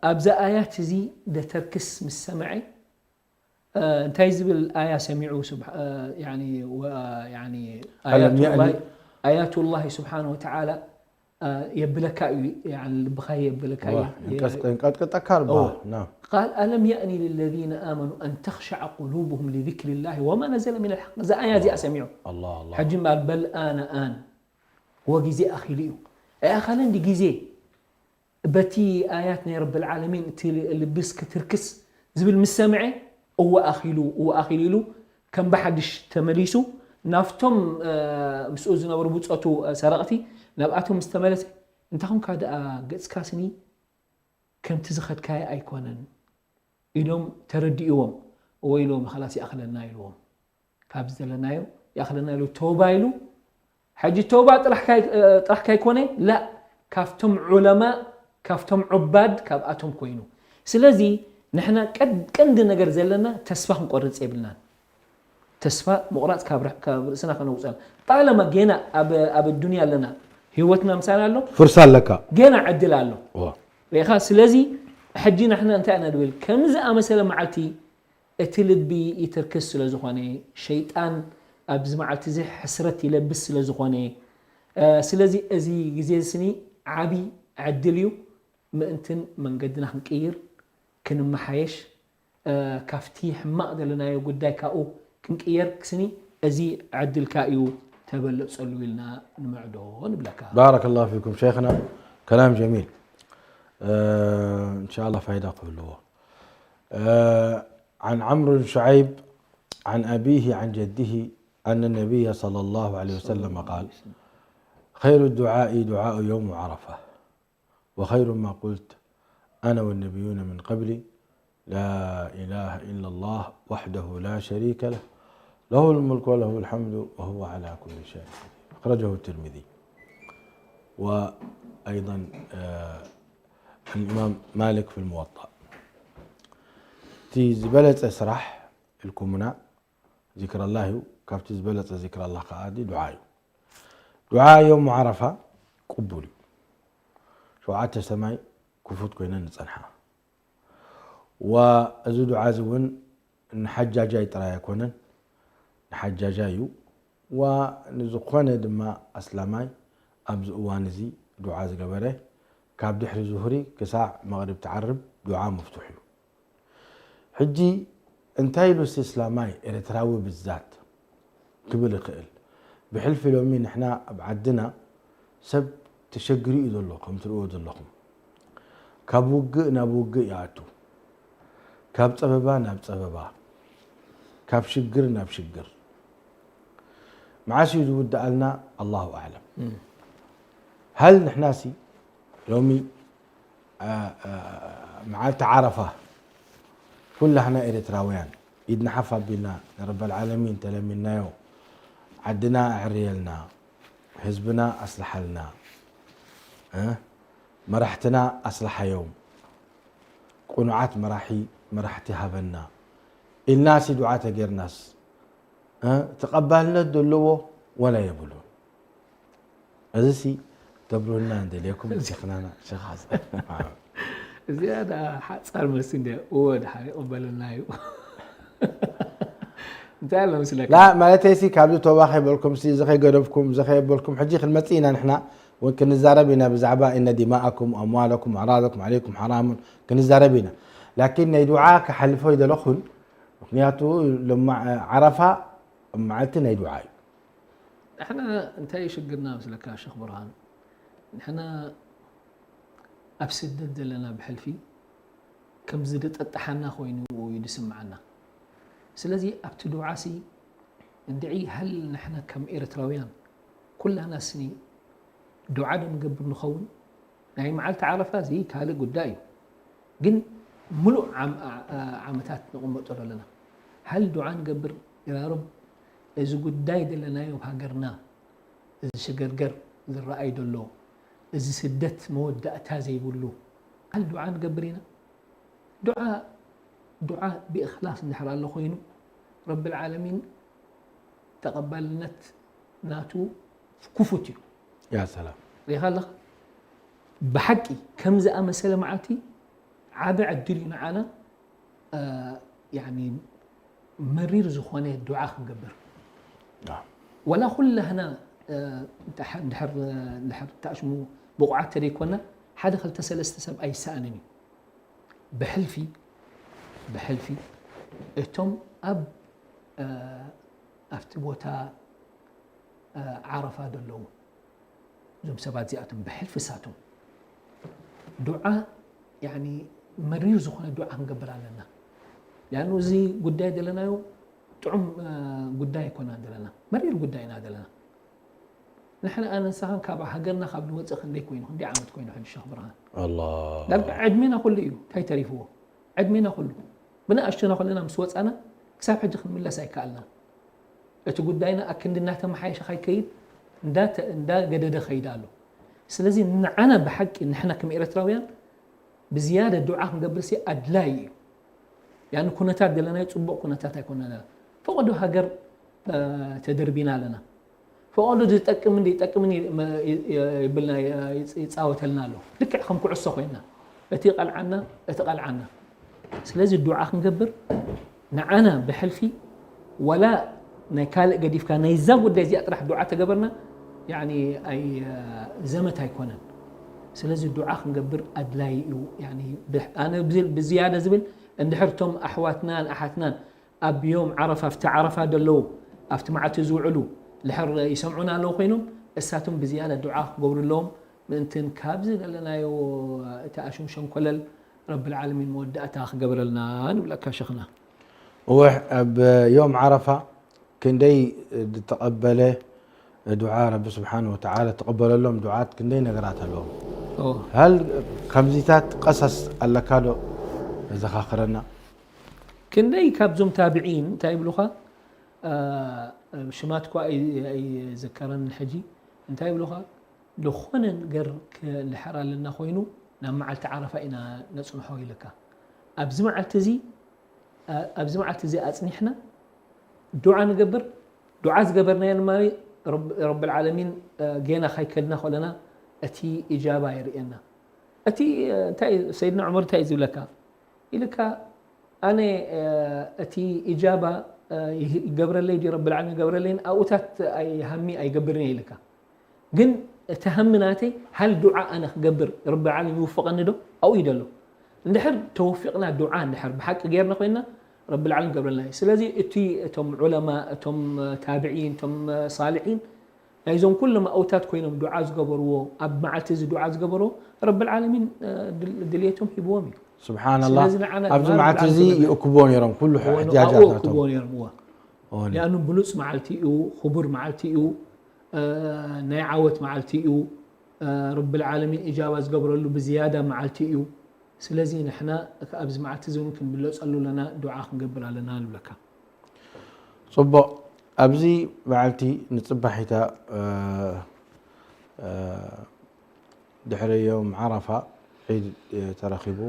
ኣብዛ ኣያት እዚ ደተርክስ ምስ ሰምዐ እንታይ ዝብል ኣያ ሰሚዑ ስብሓ- ያኒ ወ- ያኒ ألم يأن- ኣያቱላሂ ኣያቱላሂ ስብሓን ወተዓላ የብለካ እዩ። ያኒ ልብኻ የብለካ እዩ። ቀጥቀጠካ ርባ قال ألم يأن للذين آمنوا أن تخشع قلوبهم لذكر الله وما نزل من الحق። እዛ ኣያ እዚኣ ሰሚዑ الله الله ሕጂ እምበኣር በል ኣነ ኣን ወግዜ ኣኺሉ እዩ። ኣይኣኸለን ድዩ ግዜ በቲ ኣያት ናይ ረብል ዓለሚን እቲ ልብስ ክትርክስ ዝብል ምስ ሰምዐ እወ ኣኺሉ እወ ኣኺሉ ኢሉ ከም ብሓድሽ ተመሊሱ ናብቶም ምስኡ ዝነበሩ ብፆቱ ሰረቕቲ ናብኣቶም ምስ ተመለሰ እንታይ ኾንካ ደኣ ገፅካስኒ ከምቲ ዝኸድካዮ ኣይኮነን ኢሎም ተረዲእዎም እወ ኢሎም ኸላስ ይኣኽለና ኢልዎም ካብ ዘለናዮ ይኣኽለና ኢሉ ተውባ ኢሉ ሕጂ ተውባ ጥራሕ ካይ- ጥራሕ ካይኮነ ላ ካብቶም ዑለማ ካብቶም ዑባድ ካብኣቶም ኮይኑ ስለዚ ንሕና ቀድ- ቀንዲ ነገር ዘለና ተስፋ ክንቆርፅ የብልናን ተስፋ ምቑራፅ ካብ ር- ካብ ርእስና ከነውፅኣል ጣለማ ጌና ኣብ ኣብ ዱንያ ኣለና ህይወትና ምሳና ኣሎ ፍርሳ ኣለካ ጌና ዕድል ኣሎ እዋ ሪኢኻ ስለዚ ሕጂ ንሕና እንታይ ኢና ንብል ከምዚ ኣመሰለ መዓልቲ እቲ ልቢ ይትርክስ ስለ ዝኾነ ሸይጣን ኣብዚ መዓልቲ እዚ ሕስረት ይለብስ ስለ ዝኾነ ስለዚ እዚ ግዜ ስኒ ዓቢ ዕድል እዩ ምእንትን መንገድና ክንቅይር ክንመሓየሽ ካብቲ ሕማቕ ዘለናዮ ጉዳይ ካብኡ ክንቅየር ክስኒ እዚ ዕድልካ እዩ ተበለፀሉ ኢልና ንምዕዶ ንብለካ بارك الله فيكم شيخنا كلام جميل آه إن شاء الله فايدة كله آه عن عمرو بن شعيب عن أبيه عن جده أن النبي صلى الله عليه وسلم قال خير الدعاء دعاء يوم عرفة وخير ما قلت أنا والنبيون من قبلي لا إله إلا الله وحده لا شريك له له الملك وله الحمد وهو على كل شيء قدير أخرجه الترمذي وأيضا آه، الإمام مالك في الموطأ تي زبلت اسرح الكمنا ذكر الله كابت زبلت ذكر الله قاعد دعاء دعاء يوم عرفة قبولي شوعة سماي كفوت كوينة نتسنحة وأزو دعاء زون ንሓጃጃይ ጥራይ ኣይኮነን ንሓጃጃይ እዩ ዋ ንዝኾነ ድማ ኣስላማይ ኣብዚ እዋን እዚ ዱዓ ዝገበረ ካብ ድሕሪ ዙህሪ ክሳዕ መቕሪብ ትዓርብ ዱዓ መፍቱሕ እዩ ሕጂ እንታይ ኢሉስ እስላማይ ኤርትራዊ ብዛት ክብል ይኽእል ብሕልፊ ሎሚ ንሕና ኣብ ዓድና ሰብ ተሸግሩ እዩ ዘሎ ከም ትርእዎ ዘለኹም ካብ ውግእ ናብ ውግእ ይኣቱ ካብ ፀበባ ናብ ፀበባ ካብ ሽግር ናብ ሽግር መዓስ እዩ ዝውድኣልና ኣላሁ ኣዕለም ሃል ንሕናሲ ሎሚ መዓልቲ ዓረፋ ኩላህና ኤርትራውያን ኢድና ሓፍ ኣቢልና ንረበል ዓለሚን ተለሚንናዮ ዓድና ኣዕርየልና ህዝብና ኣስልሓልና መራሕትና ኣስልሓዮም ቁኑዓት መራሒ መራሕቲ ሃበና ኢልናሲ ዱዓ ተጌርናስ ተቐባልነት ዘለዎ ወላ የብሉን እዚሲ ተብሉና እንደልየኩም ሸኽናና ሸኻስ እዚኣ ዳ ሓፃር መሲ እንደ እወ ድሓር ይቕበለና እዩ እንታይ ኣሎ ምስለካ ላ ማለተይሲ ካብዚ ቶባ ከይበልኩም እዚ ከይገደፍኩም እዚ ከየበልኩም ሕጂ ክንመፅእ ኢና ንሕና እውን ክንዛረብ ኢና ብዛዕባ እነ ዲማኣኩም ኣምዋለኩም ኣራዘኩም ዓለይኩም ሓራሙን ክንዛረብ ኢና ላኪን ናይ ዱዓ ክሓልፎ ይደለኹን ምክንያቱ ዓረፋ መዓልቲ ናይ ዱዓ እዩ ንሕና እንታይ ሽግርና ምስለካ ሸኽ ብርሃን ንሕና ኣብ ስደት ዘለና ብሕልፊ ከም ዝደጠጣሓና ኮይኑ እዩ ዝስምዓና ስለዚ ኣብቲ ዱዓሲ እንድዒ ሃል ንሕና ከም ኤርትራውያን ኩላና ስኒ ዱዓ ዶ ንገብር ንኸውን ናይ መዓልቲ ዓረፋ እዚ ካልእ ጉዳይ እዩ ግን ምሉእ ዓመታት ንቕመጦ ኣለና ሃል ዱዓ ንገብር ይራርብ እዚ ጉዳይ ዘለናዮ ሃገርና እዚ ሽገርገር ዝረኣይ ዘሎ እዚ ስደት መወዳእታ ዘይብሉ ሃል ዱዓ ንገብር ኢና ዱዓ ዱዓ ብእኽላስ እንድሕር ኣሎ ኮይኑ ረብል ዓለሚን ተቐባልነት ናቱ ክፉት እዩ ያ ሰላም ሪኻ ኣለኻ ብሓቂ ከም ዝኣመሰለ መዓልቲ ዓቢ ዕድል እዩ ንዓና ያኒ መሪር ዝኾነ ዱዓ ክንገብር። ወላ ኩላህና፣ እ፣ እንድሕር፣ እንድሕር፣ እንድሕር ተኣሽሙ ብቑዓት ተደይኮና፣ ሓደ ክልተ ሰለስተ ሰብ ኣይሰኣንን እዩ። ብሕልፊ፣ ብሕልፊ እቶም ኣብ፣ እ፣ ኣብቲ ቦታ፣ እ፣ ዓረፋ ዘለዉ፣ እዞም ሰባት እዚኣቶም ብሕልፊ ሳቶም ዱዓ፣ ያኒ መሪር ዝኾነ ዱዓ ክንገብር ኣለና። ሊኣኑ እዚ ጉዳይ ዘለናዮ ጥዑም፣ እ፣ ጉዳይ ኣይኮናን ዘለና። መሪር ጉዳይ ኢና ዘለና። ንሕና ኣነ ንስኻን ካብ ሃገርና ካብ ንወፅእ ክንደይ ኮይኑ፣ ክንደይ ዓመት ኮይኑ ሕጂ ሸኽ ብርሃን? ኣላህ። ዳርጋ ዕድሜና ኩሉ እዩ። እንታይ ተሪፍዎ? ዕድሜና ኩሉ። ብንኣሽቱና ኩልና ምስ ወፃና ክሳብ ሕጂ ክንምለስ ኣይከኣልናን። እቲ ጉዳይና ኣክንዲ እናተመሓየሸ ከይከይድ እንዳተ-፣ እንዳገደደ ከይድ ኣሎ። ስለዚ ንዓና ብሓቂ ንሕና ከም ኤርትራውያን ብዝያደ ዱዓ ክንገብርሲ ኣድላይ እዩ። ያኒ ኩነታት ዘለናዮ ጽቡቕ ኩነታት ኣይኮነን። ፈቐዶ ሃገር፣ እ፣ ተደርቢና ኣለና። ፈቐዶ ዝጠቅምን ዘይጠቅምን ይ-፣ መ-፣ ይ-፣ ይብልና፣ ይ-፣ ይጻወተልና ኣሎ። ልክዕ ከም ኩዕሶ ኮይና። እቲ ቀልዓና፣ እቲ ቀልዓና። ስለዚ ዱዓ ክንገብር ንዓና ብሕልፊ ወላ ናይ ካልእ ገዲፍካ ናይዛ ጉዳይ እዚኣ ጥራሕ ዱዓ ተገበርና፣ ያኒ ኣይ-፣ ዘመት ኣይኮነን። ስለዚ ዱዓ ክንገብር ኣድላይ እዩ። ያኒ ብሕ-፣ ኣነ ብዝ-፣ ብዝያዳ ዝብል እንድሕር እቶም ኣሕዋትናን ኣሓትናን ኣብ ዮም ዓረፋ፣ ኣብቲ ዓረፋ ዘለዉ፣ ኣብቲ መዓልቲ ዝውዕሉ ድሕር ይሰምዑና ኣለዉ ኮይኖም፣ እሳቶም ብዝያዳ ዱዓ ክገብሩ ኣለዎም። ምእንትን ካብዚ ዘለናዮ እቲ ኣሽም ሸንኮለል ረብል ዓለሚን መወዳእታ ክገብረልና ንብለካ ሸኽና። እወ፣ ኣብ ዮም ዓረፋ ክንደይ ዝተቐበለ ዱዓ ረቢ ስብሓን ወተዓላ፣ ተቐበለሎም ዱዓት ክንደይ ነገራት ኣለዎም። እወ። ሃል ከምዚታት ቀሰስ ኣለካ ዶ ዘኻኽረና? ክንደይ ካብዞም ታብዒን እንታይ ይብሉኻ? አ፣ ሽማት እኳ ኣይ-፣ ኣይዝከረን ሕጂ። እንታይ ይብሉኻ? ዝኾነ ነገር ክንድሕር ኣለና ኮይኑ ናብ መዓልቲ ዓረፋ ኢና ነጽንሖ ኢልካ። ኣብዚ መዓልቲ እዚ፣ አ፣ ኣብዚ መዓልቲ እዚ ኣጽኒሕና ዱዓ ንገብር። ዱዓ ዝገበርናዮ ድማ ረብ-፣ ረብል ዓለሚን፣ አ፣ ጌና ካይከልና ከለና እቲ ኢጃባ የርእየና። እቲ፣ አ፣ እንታይ ሰይድና ዑመር እንታይ እዩ ዝብለካ? ኢልካ ኣነ፣ አ፣ እቲ ኢጃባ፣ አ፣ ይህ-፣ ይገብረለይ ድዩ ረብል ዓለሚን ይገብረለይን ኣብኡታት ኣይ-፣ ሃሚ ኣይገብርን እየ ኢልካ። ግን እቲ ሃሚ ናተይ ሃል ዱዓ ኣነ ክገብር ረብል ዓለሚን ይውፍቐኒ ዶ? ኣብኡ እዩ ዘሎ። እንድሕር ተወፊቕና ዱዓ እንድሕር ብሓቂ ጌርና ኮይንና ረብል ዓለሚን ይገብረልና እዩ። ስለዚ እቲ እቶም ዑለማ፣ እቶም ታብዒን፣ እቶም ሳልሒን ናይዞም ኩሎም ኣውታት ኮይኖም ዱዓ ዝገበርዎ፣ ኣብ መዓልቲ እዚ ዱዓ ዝገበርዎ ረብል ዓለሚን፣ እ፣ ድል-፣ ድልየቶም ሂብዎም እዩ። ስብሓንላህ። ስለዚ ንዓና ኣብዚ ድማ መዓልቲ ረብል እዚ ዓለሚን ይእክብዎ ነይሮም ኩሉ እወ፣ እሕትያጃት ኣብኡ ናቶም። እክብዎ ነይሮም፣ እወ። እወ። ሊኣኑ ብሉፅ መዓልቲ እዩ፣ ክቡር መዓልቲ እዩ፣ እ፣ ናይ ዓወት መዓልቲ እዩ፣ እ፣ ረብል ዓለሚን ኢጃባ ዝገብረሉ ብዝያዳ መዓልቲ እዩ። ስለዚ ንሕና ኣብዚ መዓልቲ እዚ እውን ክንብለፀሉ ኣለና፣ ዱዓ ክንገብር ኣለና ንብለካ። ጽቡቕ። ኣብዚ መዓልቲ ንጽባሒታ፣ እ፣ እ፣ ድሕሪ ዮም ዓረፋ ዒድ፣ እ፣ ተረኺቡ።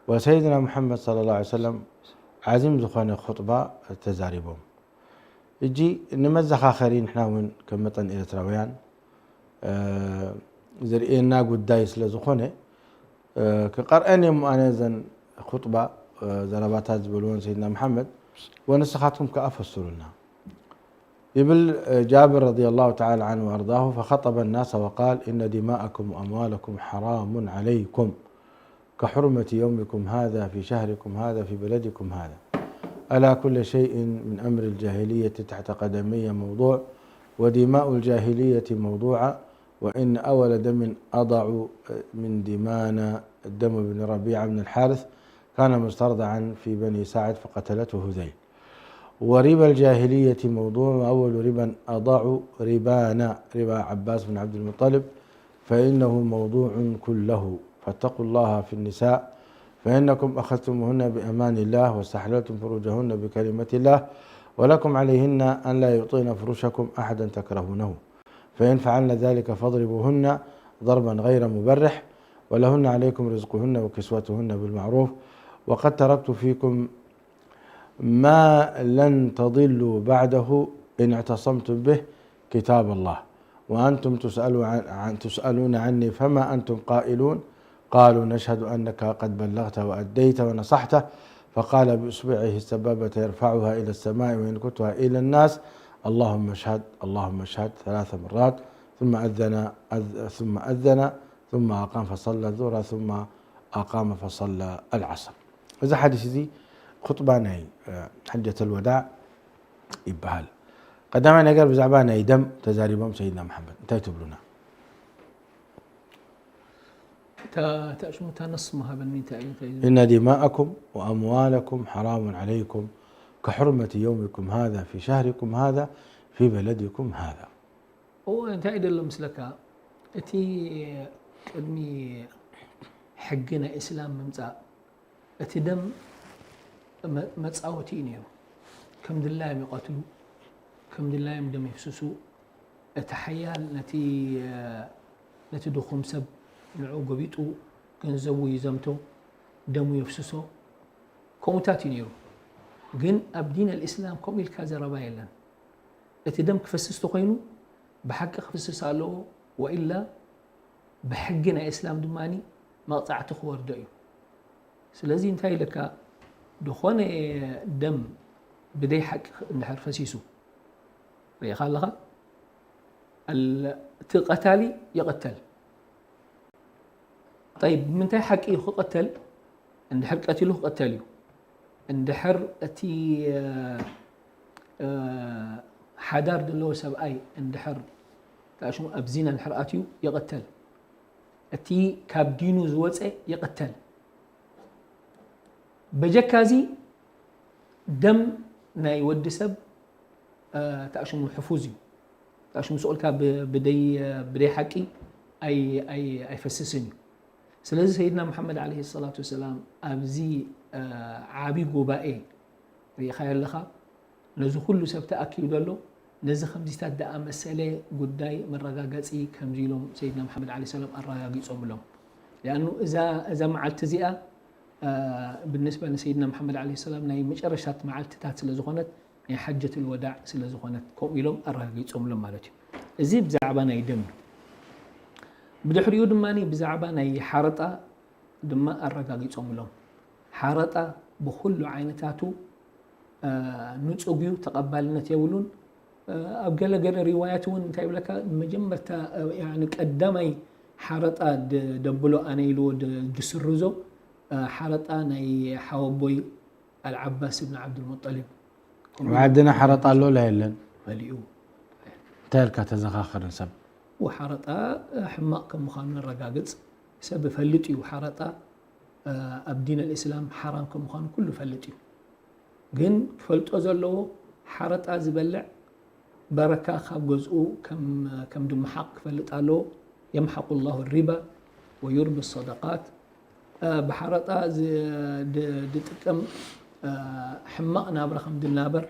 ወሰይድና ሙሐመድ ሰለላሁ ዐለይሂ ወሰለም ዓዚም ዝኾነ ኹጥባ ተዛሪቦም። ሕጂ ንመዘኻኸሪ ንሕና እውን ከም መጠን ኤርትራውያን፣ እ፣ ዘርእየና ጉዳይ ስለ ዝኾነ፣ እ፣ ክቐርአን እየ እሞ ኣነ እዘን ኹጥባ፣ እ፣ ዘረባታት ዝበልወን ሰይድና መሓመድ፣ ወንስኻትኩም ከኣ ፈስሩልና። ይብል፣ እ፣ ጃብር ረዲየላሁ ተዓላ ዐንሁ ወአርዳሁ፣ ፈኸጠበ ናሰ ወቃል፣ ኢነ ዲማአኩም ወአምዋለኩም ሐራሙን ዐለይኩም። كحرمة يومكم هذا في شهركم هذا في بلدكم هذا. ألا كل شيء من أمر الجاهلية تحت قدمي موضوع، ودماء الجاهلية موضوعة، وإن أول دم أضع من دمانا دم بن ربيعة بن الحارث، كان مسترضعا في بني سعد فقتلته هذيل. وربا الجاهلية موضوع، وأول ربا أضع ربانا، ربا عباس بن عبد المطلب، فإنه موضوع كله، فاتقوا الله في النساء، فإنكم أخذتموهن بأمان الله واستحللتم فروجهن بكلمة الله، ولكم عليهن أن لا يطئن فرشكم أحدا تكرهونه، فإن فعلن ذلك فاضربوهن ضربا غير مبرح، ولهن عليكم رزقهن وكسوتهن بالمعروف، وقد تركت فيكم ما لن تضلوا بعده إن اعتصمتم به كتاب الله، وأنتم تسألوا عن، عن، تسألون عني فما أنتم قائلون، قالوا نشهد أنك قد بلغت وأديت ونصحت، فقال بإصبعه السبابة يرفعها إلى السماء وينكتها إلى الناس: اللهم اشهد، اللهم اشهد، ثلاث مرات. ثم أذن، أذ-، ثم أذن، ثم أقام فصلى الظهر، ثم أقام فصلى العصر. እዚ ሓዲስ እዚ ኹጥባ ናይ፣ እ፣ ሓጀተል ወዳዕ ይበሃል። ቀዳማይ ነገር ብዛዕባ ናይ ደም ተዛሪቦም ሰይድና መሓመድ። እንታይ ትብሉና? እታ፣ እታ ሽሙ እታ ነስ መሃበኒ እንታይ እዩ? እንታይ እዩ? إن دماءكم وأموالكم حرام عليكم كحرمة يومكم هذا في شهركم هذا في بلدكم هذا. እዎ፣ እንታይ እዩ ደሎ ምስለካ? እቲ ቅድሚ ሕጊ ናይ እስላም ምምጻእ፣ እቲ ደም መ-፣ መጻወቲ እዩ ነይሩ። ከም ድላዮም ይቐትሉ፣ ከም ድላዮም ደም የፍስሱ። እቲ ሓያል ነቲ፣ ነቲ ድኹም ሰብ ንዕኡ ጎቢጡ ገንዘቡ ይዘምቶ፣ ደሙ የፍስሶ። ከምኡታት እዩ ነይሩ። ግን ኣብ ዲን ኣልእስላም ከምኡ ኢልካ ዘረባ የለን። እቲ ደም ክፈስስ ተኾይኑ ብሓቂ ክፍስስ ኣለዎ፣ ወኢላ ብሕጊ ናይ እስላም ድማ መቕጻዕቲ ክወርዶ እዩ። ስለዚ እንታይ ኢለካ፣ ዝኾነ ደም ብደይ ሓቂ እንድሕር ፈሲሱ ርኢኻ ኣለኻ፣ ኣል-፣ እቲ ቀታሊ ይቕተል። ጠይብ፣ ብምንታይ ሓቂ እዩ ክቕተል? እንድሕር ቀቲሉ ክቕተል እዩ። እንድሕር እቲ፣ እ፣ እ፣ ሓዳር ዘለዎ ሰብኣይ እንድሕር፣ ታሽሙ ኣብ ዚና እንድሕር ኣትዩ ይቕተል። እቲ ካብ ዲኑ ዝወፀ ይቕተል። በጀካ እዚ ደም ናይ ወዲ ሰብ፣ እ፣ ታሽሙ ሕፉዝ እዩ። ታሽሙ ስቑልካ ብ-፣ ብደይ-፣ ብደይ ሓቂ ኣይ-፣ ኣይ-፣ ኣይፈስስን እዩ። ስለዚ ሰይድና መሓመድ ዓለይሂ ሰላቱ ወሰላም ኣብዚ፣ እ፣ ዓቢ ጉባኤ ርኢኻዮ ኣለኻ፣ ነዚ ኩሉ ሰብ ተኣኪቡ ዘሎ፣ ነዚ ከምዚታት ደኣ መሰለ ጉዳይ መረጋገጺ ከምዚ ኢሎም ሰይድና መሓመድ ዓለይሂ ሰላም ኣረጋጊጾምሎም። ሊኣኑ እዛ፣ እዛ መዓልቲ እዚኣ፣ እ፣ ብንስባ ንሰይድና መሓመድ ዓለይሂ ሰላም ናይ መጨረሻት መዓልትታት ስለ ዝኾነት፣ ናይ ሓጀቱል ወዳዕ ስለ ዝኾነት፣ ከምኡ ኢሎም ኣረጋጊጾምሎም ማለት እዩ። እዚ ብዛዕባ ናይ ደም እዩ። ብድሕሪኡ ድማ ብዛዕባ ናይ ሓረጣ ድማ ኣረጋጊጾምሎም። ሓረጣ ብኹሉ ዓይነታቱ፣ እ፣ ንጹግ እዩ፣ ተቐባልነት የብሉን። እ፣ ኣብ ገለ ገለ ሪዋያት እውን እንታይ ይብለካ፣ መጀመርታ፣ እ፣ ያኒ ቀዳማይ ሓረጣ ድ-፣ ደብሎ ኣነ ኢልዎ ድ-፣ ድስርዞ፣ እ፣ ሓረጣ ናይ ሓወቦይ ኣልዓባስ እብን ዓብዱልሙጠሊብ። ኣብ ዓድና ሓረጣ ኣሎ ላ የለን? መሊኡ። እንታይ ኢልካ ተዘኻኽርን ሰብ? ወሓረጣ ሕማቕ ከም ምዃኑ ነረጋግጽ። ሰብ ይፈልጥ እዩ ሓረጣ፣ እ፣ ኣብ ዲን ኣልእስላም ሓራም ከም ምዃኑ ኩሉ ይፈልጥ እዩ። ግን ክፈልጦ ዘለዎ ሓረጣ ዝበልዕ በረካ ካብ ገዝኡ ከም፣ ከም ድምሓቕ ክፈልጥ ኣለዎ። يمحق الله الربا ويربي الصدقات. እ፣ ብሓረጣ ዝ-፣ ድ-፣ ድጥቀም፣ እ፣ ሕማቕ ናብራ ከም ድናበር፣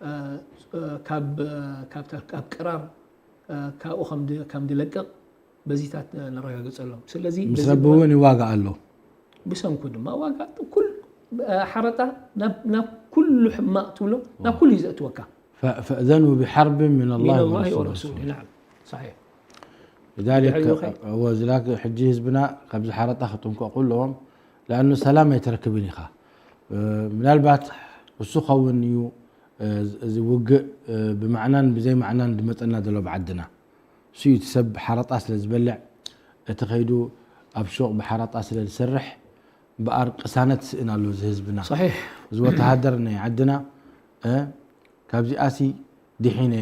እ፣ እ፣ ካብ፣ ካብ፣ ካብ ቅራር፣ እ፣ ካብኡ ከም ድ-፣ ከም ድለቅቕ በዚታት ነረጋግጸሎም። ስለዚ ምስ በዚ ረቢ ድማ እውን ይዋጋእ ኣሎ። ብሰንኩ ድማ ዋጋ ኩል-፣ እ፣ ሓረጣ ናብ፣ ናብ ኩሉ ሕማቕ ትብሎ፣ ናብ ኩሉ እዩ ዘእትወካ። ف-، فأذنوا بحرب من الله من الله ورسوله. ورسوله، نعم. صحيح. لذلك ድሕሪኡ ኸ? እዎ፣ እዚ ላክ-፣ ሕጂ ህዝብና ካብዚ ሓረጣ ክጥንቀቑ ኣለዎም። لأنه ሰላም ኣይትረክብን ኢኻ። እ፣ ምናልባት እሱ ኸውን እዩ፣ እ፣ እዚ ውግእ፣ እ፣ ብማዕናን ብዘይ ማዕናን ዝመጸና ዘሎ ብዓድና። እሱ እዩ እቲ ሰብ ሓረጣ ስለ ዝበልዕ፣ እቲ ከይዱ ኣብ ሹቕ ብሓረጣ ስለ ዝሰርሕ፣ እምበኣር ቅሳነት ስእን ኣሎ እዚ ህዝብና። صحيح. እዚ ወተሃደር ናይ ዓድና፣ እ፣ ካብዚኣሲ ድሒነ፣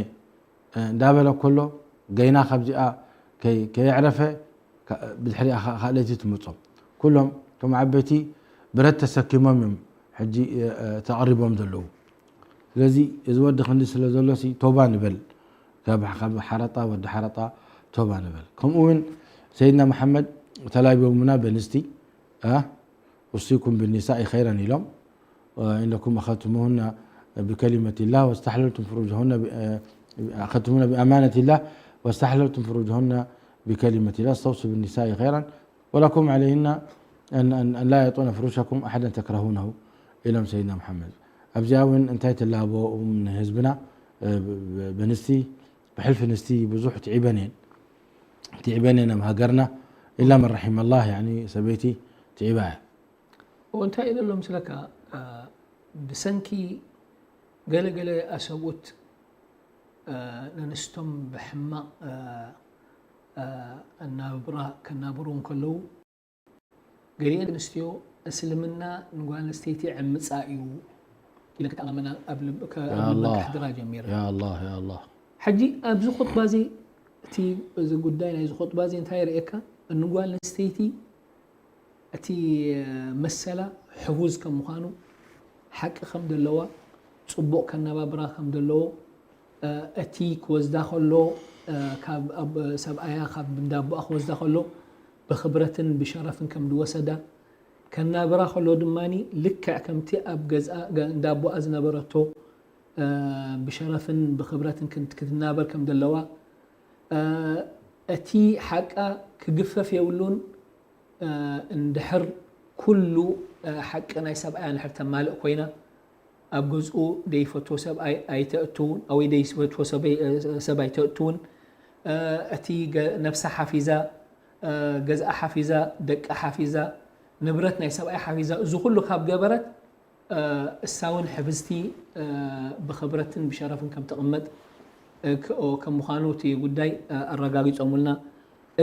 እ፣ እንዳበለ ከሎ፣ ገይና ካብዚኣ ከይ-፣ ከየዕረፈ፣ ካ-፣ ብድሕሪኣ ኸ-፣ ካልኣይቲ ትመጾም። ኩሎም እቶም ዓበይቲ ብረት ተሰኪሞም እዮም ሕጂ፣ እ፣ እ፣ ተቐሪቦም ዘለዉ። ስለዚ እዚ ወዲ ክንዲ ስለ ዘሎሲ ቶባ ንበል። ካብ፣ ካብ ሓረጣ፣ ወዲ ሓረጣ ቶባ ንበል። ከምኡ እውን ሰይድና መሓመድ ተላቢቦምና በንስቲ፣ እ፣ أوصيكم بالنساء خيرا ኢሎም። إنكم أخذتموهن بكلمة الله واستحللتم فروجهن ب-، أخذتموهن بأمانة الله واستحللتم فروجهن بكلمة الله، استوصوا بالنساء خيرا ولكم عليهن أن، أن، أن لا يطئن فروشكم أحدا تكرهونه ኢሎም ሰይድና መሓመድ። ኣብዚኣ እውን እንታይ ትላቦ ንህዝብና፣ እ፣ ብ-፣ ብ-፣ ብንስቲ፣ ብሕልፊ ንስቲ ብዙሕ ትዒበን እየን። ትዒበን እየን ኣብ ሃገርና፣ إلا من رحم الله፣ ያኒ ሰበይቲ ትዒባ እያ። እዎ፣ እንታይ እዩ ዘሎ ምስለካ፣ ብሰንኪ ገለገለ ኣሰብኡት ነንስቶም ብሕማቕ ኣናብራ ከናብሩ እንከለዉ፣ ገሊኤን ኣንስትዮ እስልምና ንጓል ኣንስተይቲ ዕምጻ እዩ ኢለን ክተኣማመና ኣብ ልብ- ከ- ኣብ ልበን ከሕድራ ጀሚረን። ያ ኣላህ ያ ኣላህ። ሕጂ ኣብዚ ኹጥባ እዚ እቲ እዚ ጉዳይ ናይዚ ኹጥባ እዚ እንታይ የርእየካ? ንጓል ኣንስተይቲ እቲ መሰላ ሕፉዝ ከም ምዃኑ፣ ሓቂ ከም ዘለዋ፣ ጽቡቕ ከነባብራ ከም ዘለዎ፣ እቲ ክወስዳ ከሎ ካብ ኣብ ሰብኣያ ካብ እንዳቦኣ ክወስዳ ከሎ ብኽብረትን ብሸረፍን ከም ዝወሰዳ፣ ከናብራ ከሎ ድማ ልክዕ ከምቲ ኣብ ገዝኣ እንዳቦኣ ዝነበረቶ ብሸረፍን ብኽብረትን ክትናበር ከም ዘለዋ፣ እቲ ሓቃ ክግፈፍ የብሉን። እንድሕር ኩሉ ሓቂ ናይ ሰብኣያ እንድሕር ተማልእ ኮይና፣ ኣብ ገዝኡ ደይፈትዎ ሰብኣይ ኣይተእትውን፣ ወይ ደይፈትዎ ሰብ ኣይተእትውን። እቲ ነብሳ ሓፊዛ፣ ገዝኣ ሓፊዛ፣ ደቃ ሓፊዛ፣ ንብረት ናይ ሰብኣይ ሓፊዛ፣ እዚ ኩሉ ካብ ገበረት እሳ እውን ሕብዝቲ ብኽብረትን ብሸረፍን ከም ትቕመጥ ከም ምዃኑ እቲ ጉዳይ ኣረጋጊጾምልና።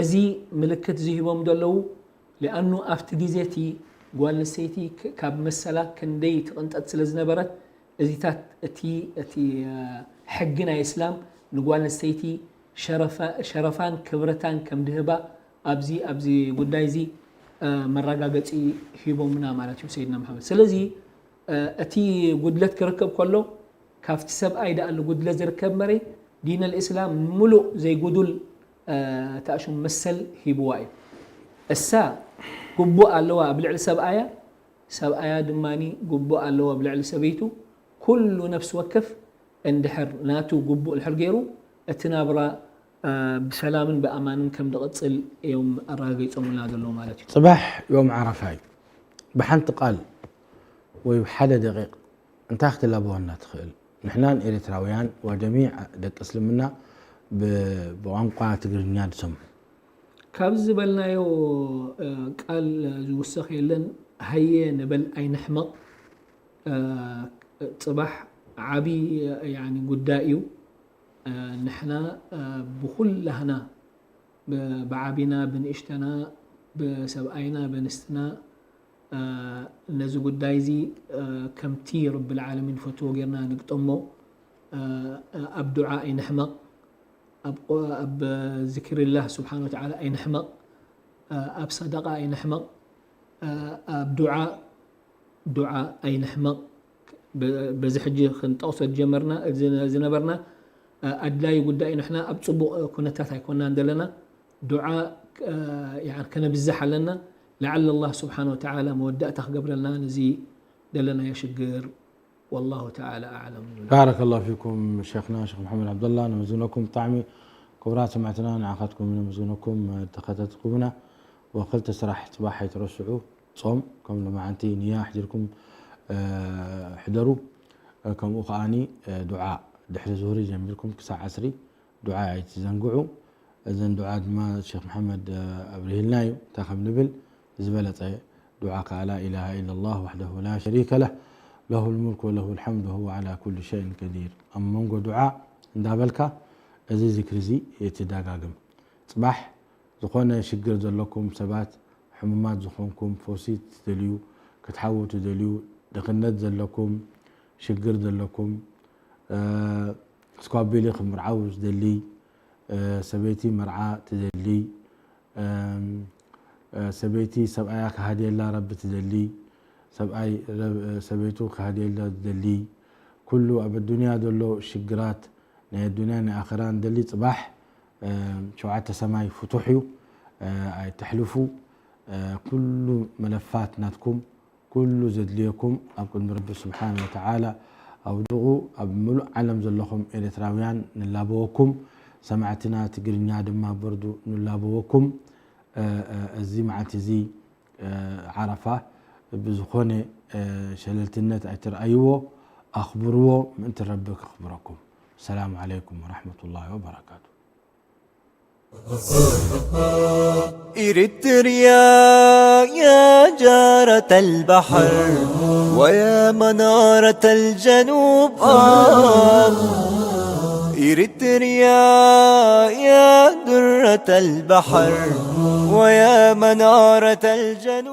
እዚ ምልክት ዝህቦም ዘለዉ ሊኣኑ ኣብቲ ግዜ እቲ ጓል ኣንስተይቲ ካብ መሰላ ክንደይ ትቕንጠጥ ስለ ዝነበረት እዚታት እቲ እቲ ሕጊ ናይ እስላም ንጓል ኣንስተይቲ ሸረፋን ክብረታን ከም ድህባ ኣብዚ ኣብዚ ጉዳይ እዚ መረጋገፂ ሂቦምና ማለት እዩ ሰይድና መሓመድ። ስለዚ እቲ ጉድለት ክርከብ ከሎ ካብቲ ሰብኣይ ደኣ ጉድለት ዝርከብ መሬ ዲን ኣልእስላም ሙሉእ ዘይጉዱል ተኣሹም መሰል ሂብዋ እዩ። እሳ ግቡእ ኣለዋ ኣብ ልዕሊ ሰብኣያ፣ ሰብኣያ ድማ ግቡእ ኣለዎ ኣብ ልዕሊ ሰበይቱ። ኩሉ ነፍሲ ወከፍ እንድሕር ናቱ ግቡእ እንድሕር ገይሩ እቲ ናብራ ብሰላምን ብኣማንን ከም ዝቕፅል እዮም ኣረጋጊፆምልና ዘለዉ ማለት እዩ። ፅባሕ ዮም ዓረፋ እዩ። ብሓንቲ ቃል ወይ ብሓደ ደቂቕ እንታይ ክትላበወና ትኽእል? ንሕናን ኤርትራውያን ወጀሚዕ ደቂ እስልምና ብቋንቋ ትግርኛ ዝሰምዑ ካብ ዝበልናዮ ቃል ዝውሰኽ የለን። ሃየ ንበል ኣይንሕመቕ። ፅባሕ ዓቢ ጉዳይ እዩ። ንሕና ብኹላህና ብዓቢና ብንእሽተና ብሰብኣይና ብንስትና ነዚ ጉዳይ እዚ ከምቲ ረብል ዓለሚን ፈትዎ ጌርና ንግጠሞ። ኣብ ዱዓ ኣይንሕመቕ፣ ኣብ ዝክሪላህ ስብሓን ወተዓላ ኣይንሕመቕ፣ ኣብ ሰደቃ ኣይንሕመቕ፣ ኣብ ዱዓ ዱዓ ኣይንሕመቕ። በዚ ሕጂ ክንጠቕሶ ዝጀመርና ዝነበርና ኣድላዪ ጉዳይ እዩ። ንሕና ኣብ ፅቡቕ ኩነታት ኣይኮናን ዘለና። ዱዓ ከነብዝሕ ኣለና። ለዓለ ኣላህ ስብሓን ወተዓላ መወዳእታ ክገብረልና ነዚ ዘለናዮ ሽግር። ወላሁ ተዓላ ኣዕለም። ባረከላሁ ፊኩም ሸይኽና ሸይኽ መሓመድ ዓብደላ፣ ነመስግነኩም ብጣዕሚ። ክቡራት ሰማዕትና ንዓኻትኩም እውን ነመስግነኩም ተኸታተልኩምና። ወክልተ ስራሕ ፅባሕ ኣይትረስዑ። ጾም ከም ሎማዓንቲ ንያ ኣሕዲርኩም ሕደሩ። ከምኡ ከዓኒ ዱዓ ድሕሪ ዙህሪ ጀሚርኩም ክሳዕ ዓስሪ ዱዓ ኣይትዘንግዑ። እዘን ዱዓ ድማ ሸክ መሓመድ ኣብርሂልና እዩ። እንታይ ከም ንብል ዝበለጸ ዱዓ ከዓ ላ ኢላሃ ኢላ ላህ ዋሕደሁ ላ ሸሪከ ለህ ለሁል ሙልክ ወለሁል ሓምድ ወሁወ ዓላ ኩሊ ሸይን ቀዲር። ኣብ መንጎ ዱዓ እንዳበልካ እዚ ዝክሪ እዚ ትደጋግም። ጽባሕ ዝኾነ ሽግር ዘለኩም ሰባት፣ ሕሙማት ዝኾንኩም፣ ፈውሲ ትደልዩ፣ ክትሓዉ ትደልዩ፣ ድኽነት ዘለኩም፣ ሽግር ዘለኩም፣ ስኳቢሊ ክምርዓው ዝደሊ፣ ሰበይቲ መርዓ ትደሊ፣ ሰበይቲ ሰብኣያ ክሃድየላ ረቢ ትደሊ፣ ሰብኣይ ሰበይቱ ክሃድየላ ዝደሊ፣ ኩሉ ኣብ ኣዱንያ ዘሎ ሽግራት ናይ ኣዱንያ ናይ ኣኸራ ንደሊ ጽባሕ ሸውዓተ ሰማይ ፍቱሕ እዩ። ኣይተሕልፉ። ኩሉ መለፋት ናትኩም፣ ኩሉ ዘድልየኩም ኣብ ቅድሚ ረቢ ስብሓን ወተዓላ ኣውድቑ። ኣብ ምሉእ ዓለም ዘለኹም ኤርትራውያን ንላበወኩም፣ ሰማዕትና ትግርኛ ድማ በርዱ ንላበወኩም። እዚ መዓልቲ እዚ ዓረፋ ብዝኾነ ሸለልትነት ኣይትርኣይዎ፣ ኣኽብርዎ ምእንቲ ረቢ ከኽብረኩም። ሰላም ዓለይኩም ወራሕመቱላሂ ወበረካቱ። إريتريا يا جارة البحر ويا منارة الجنوب آه. إريتريا يا درة البحر ويا منارة الجنوب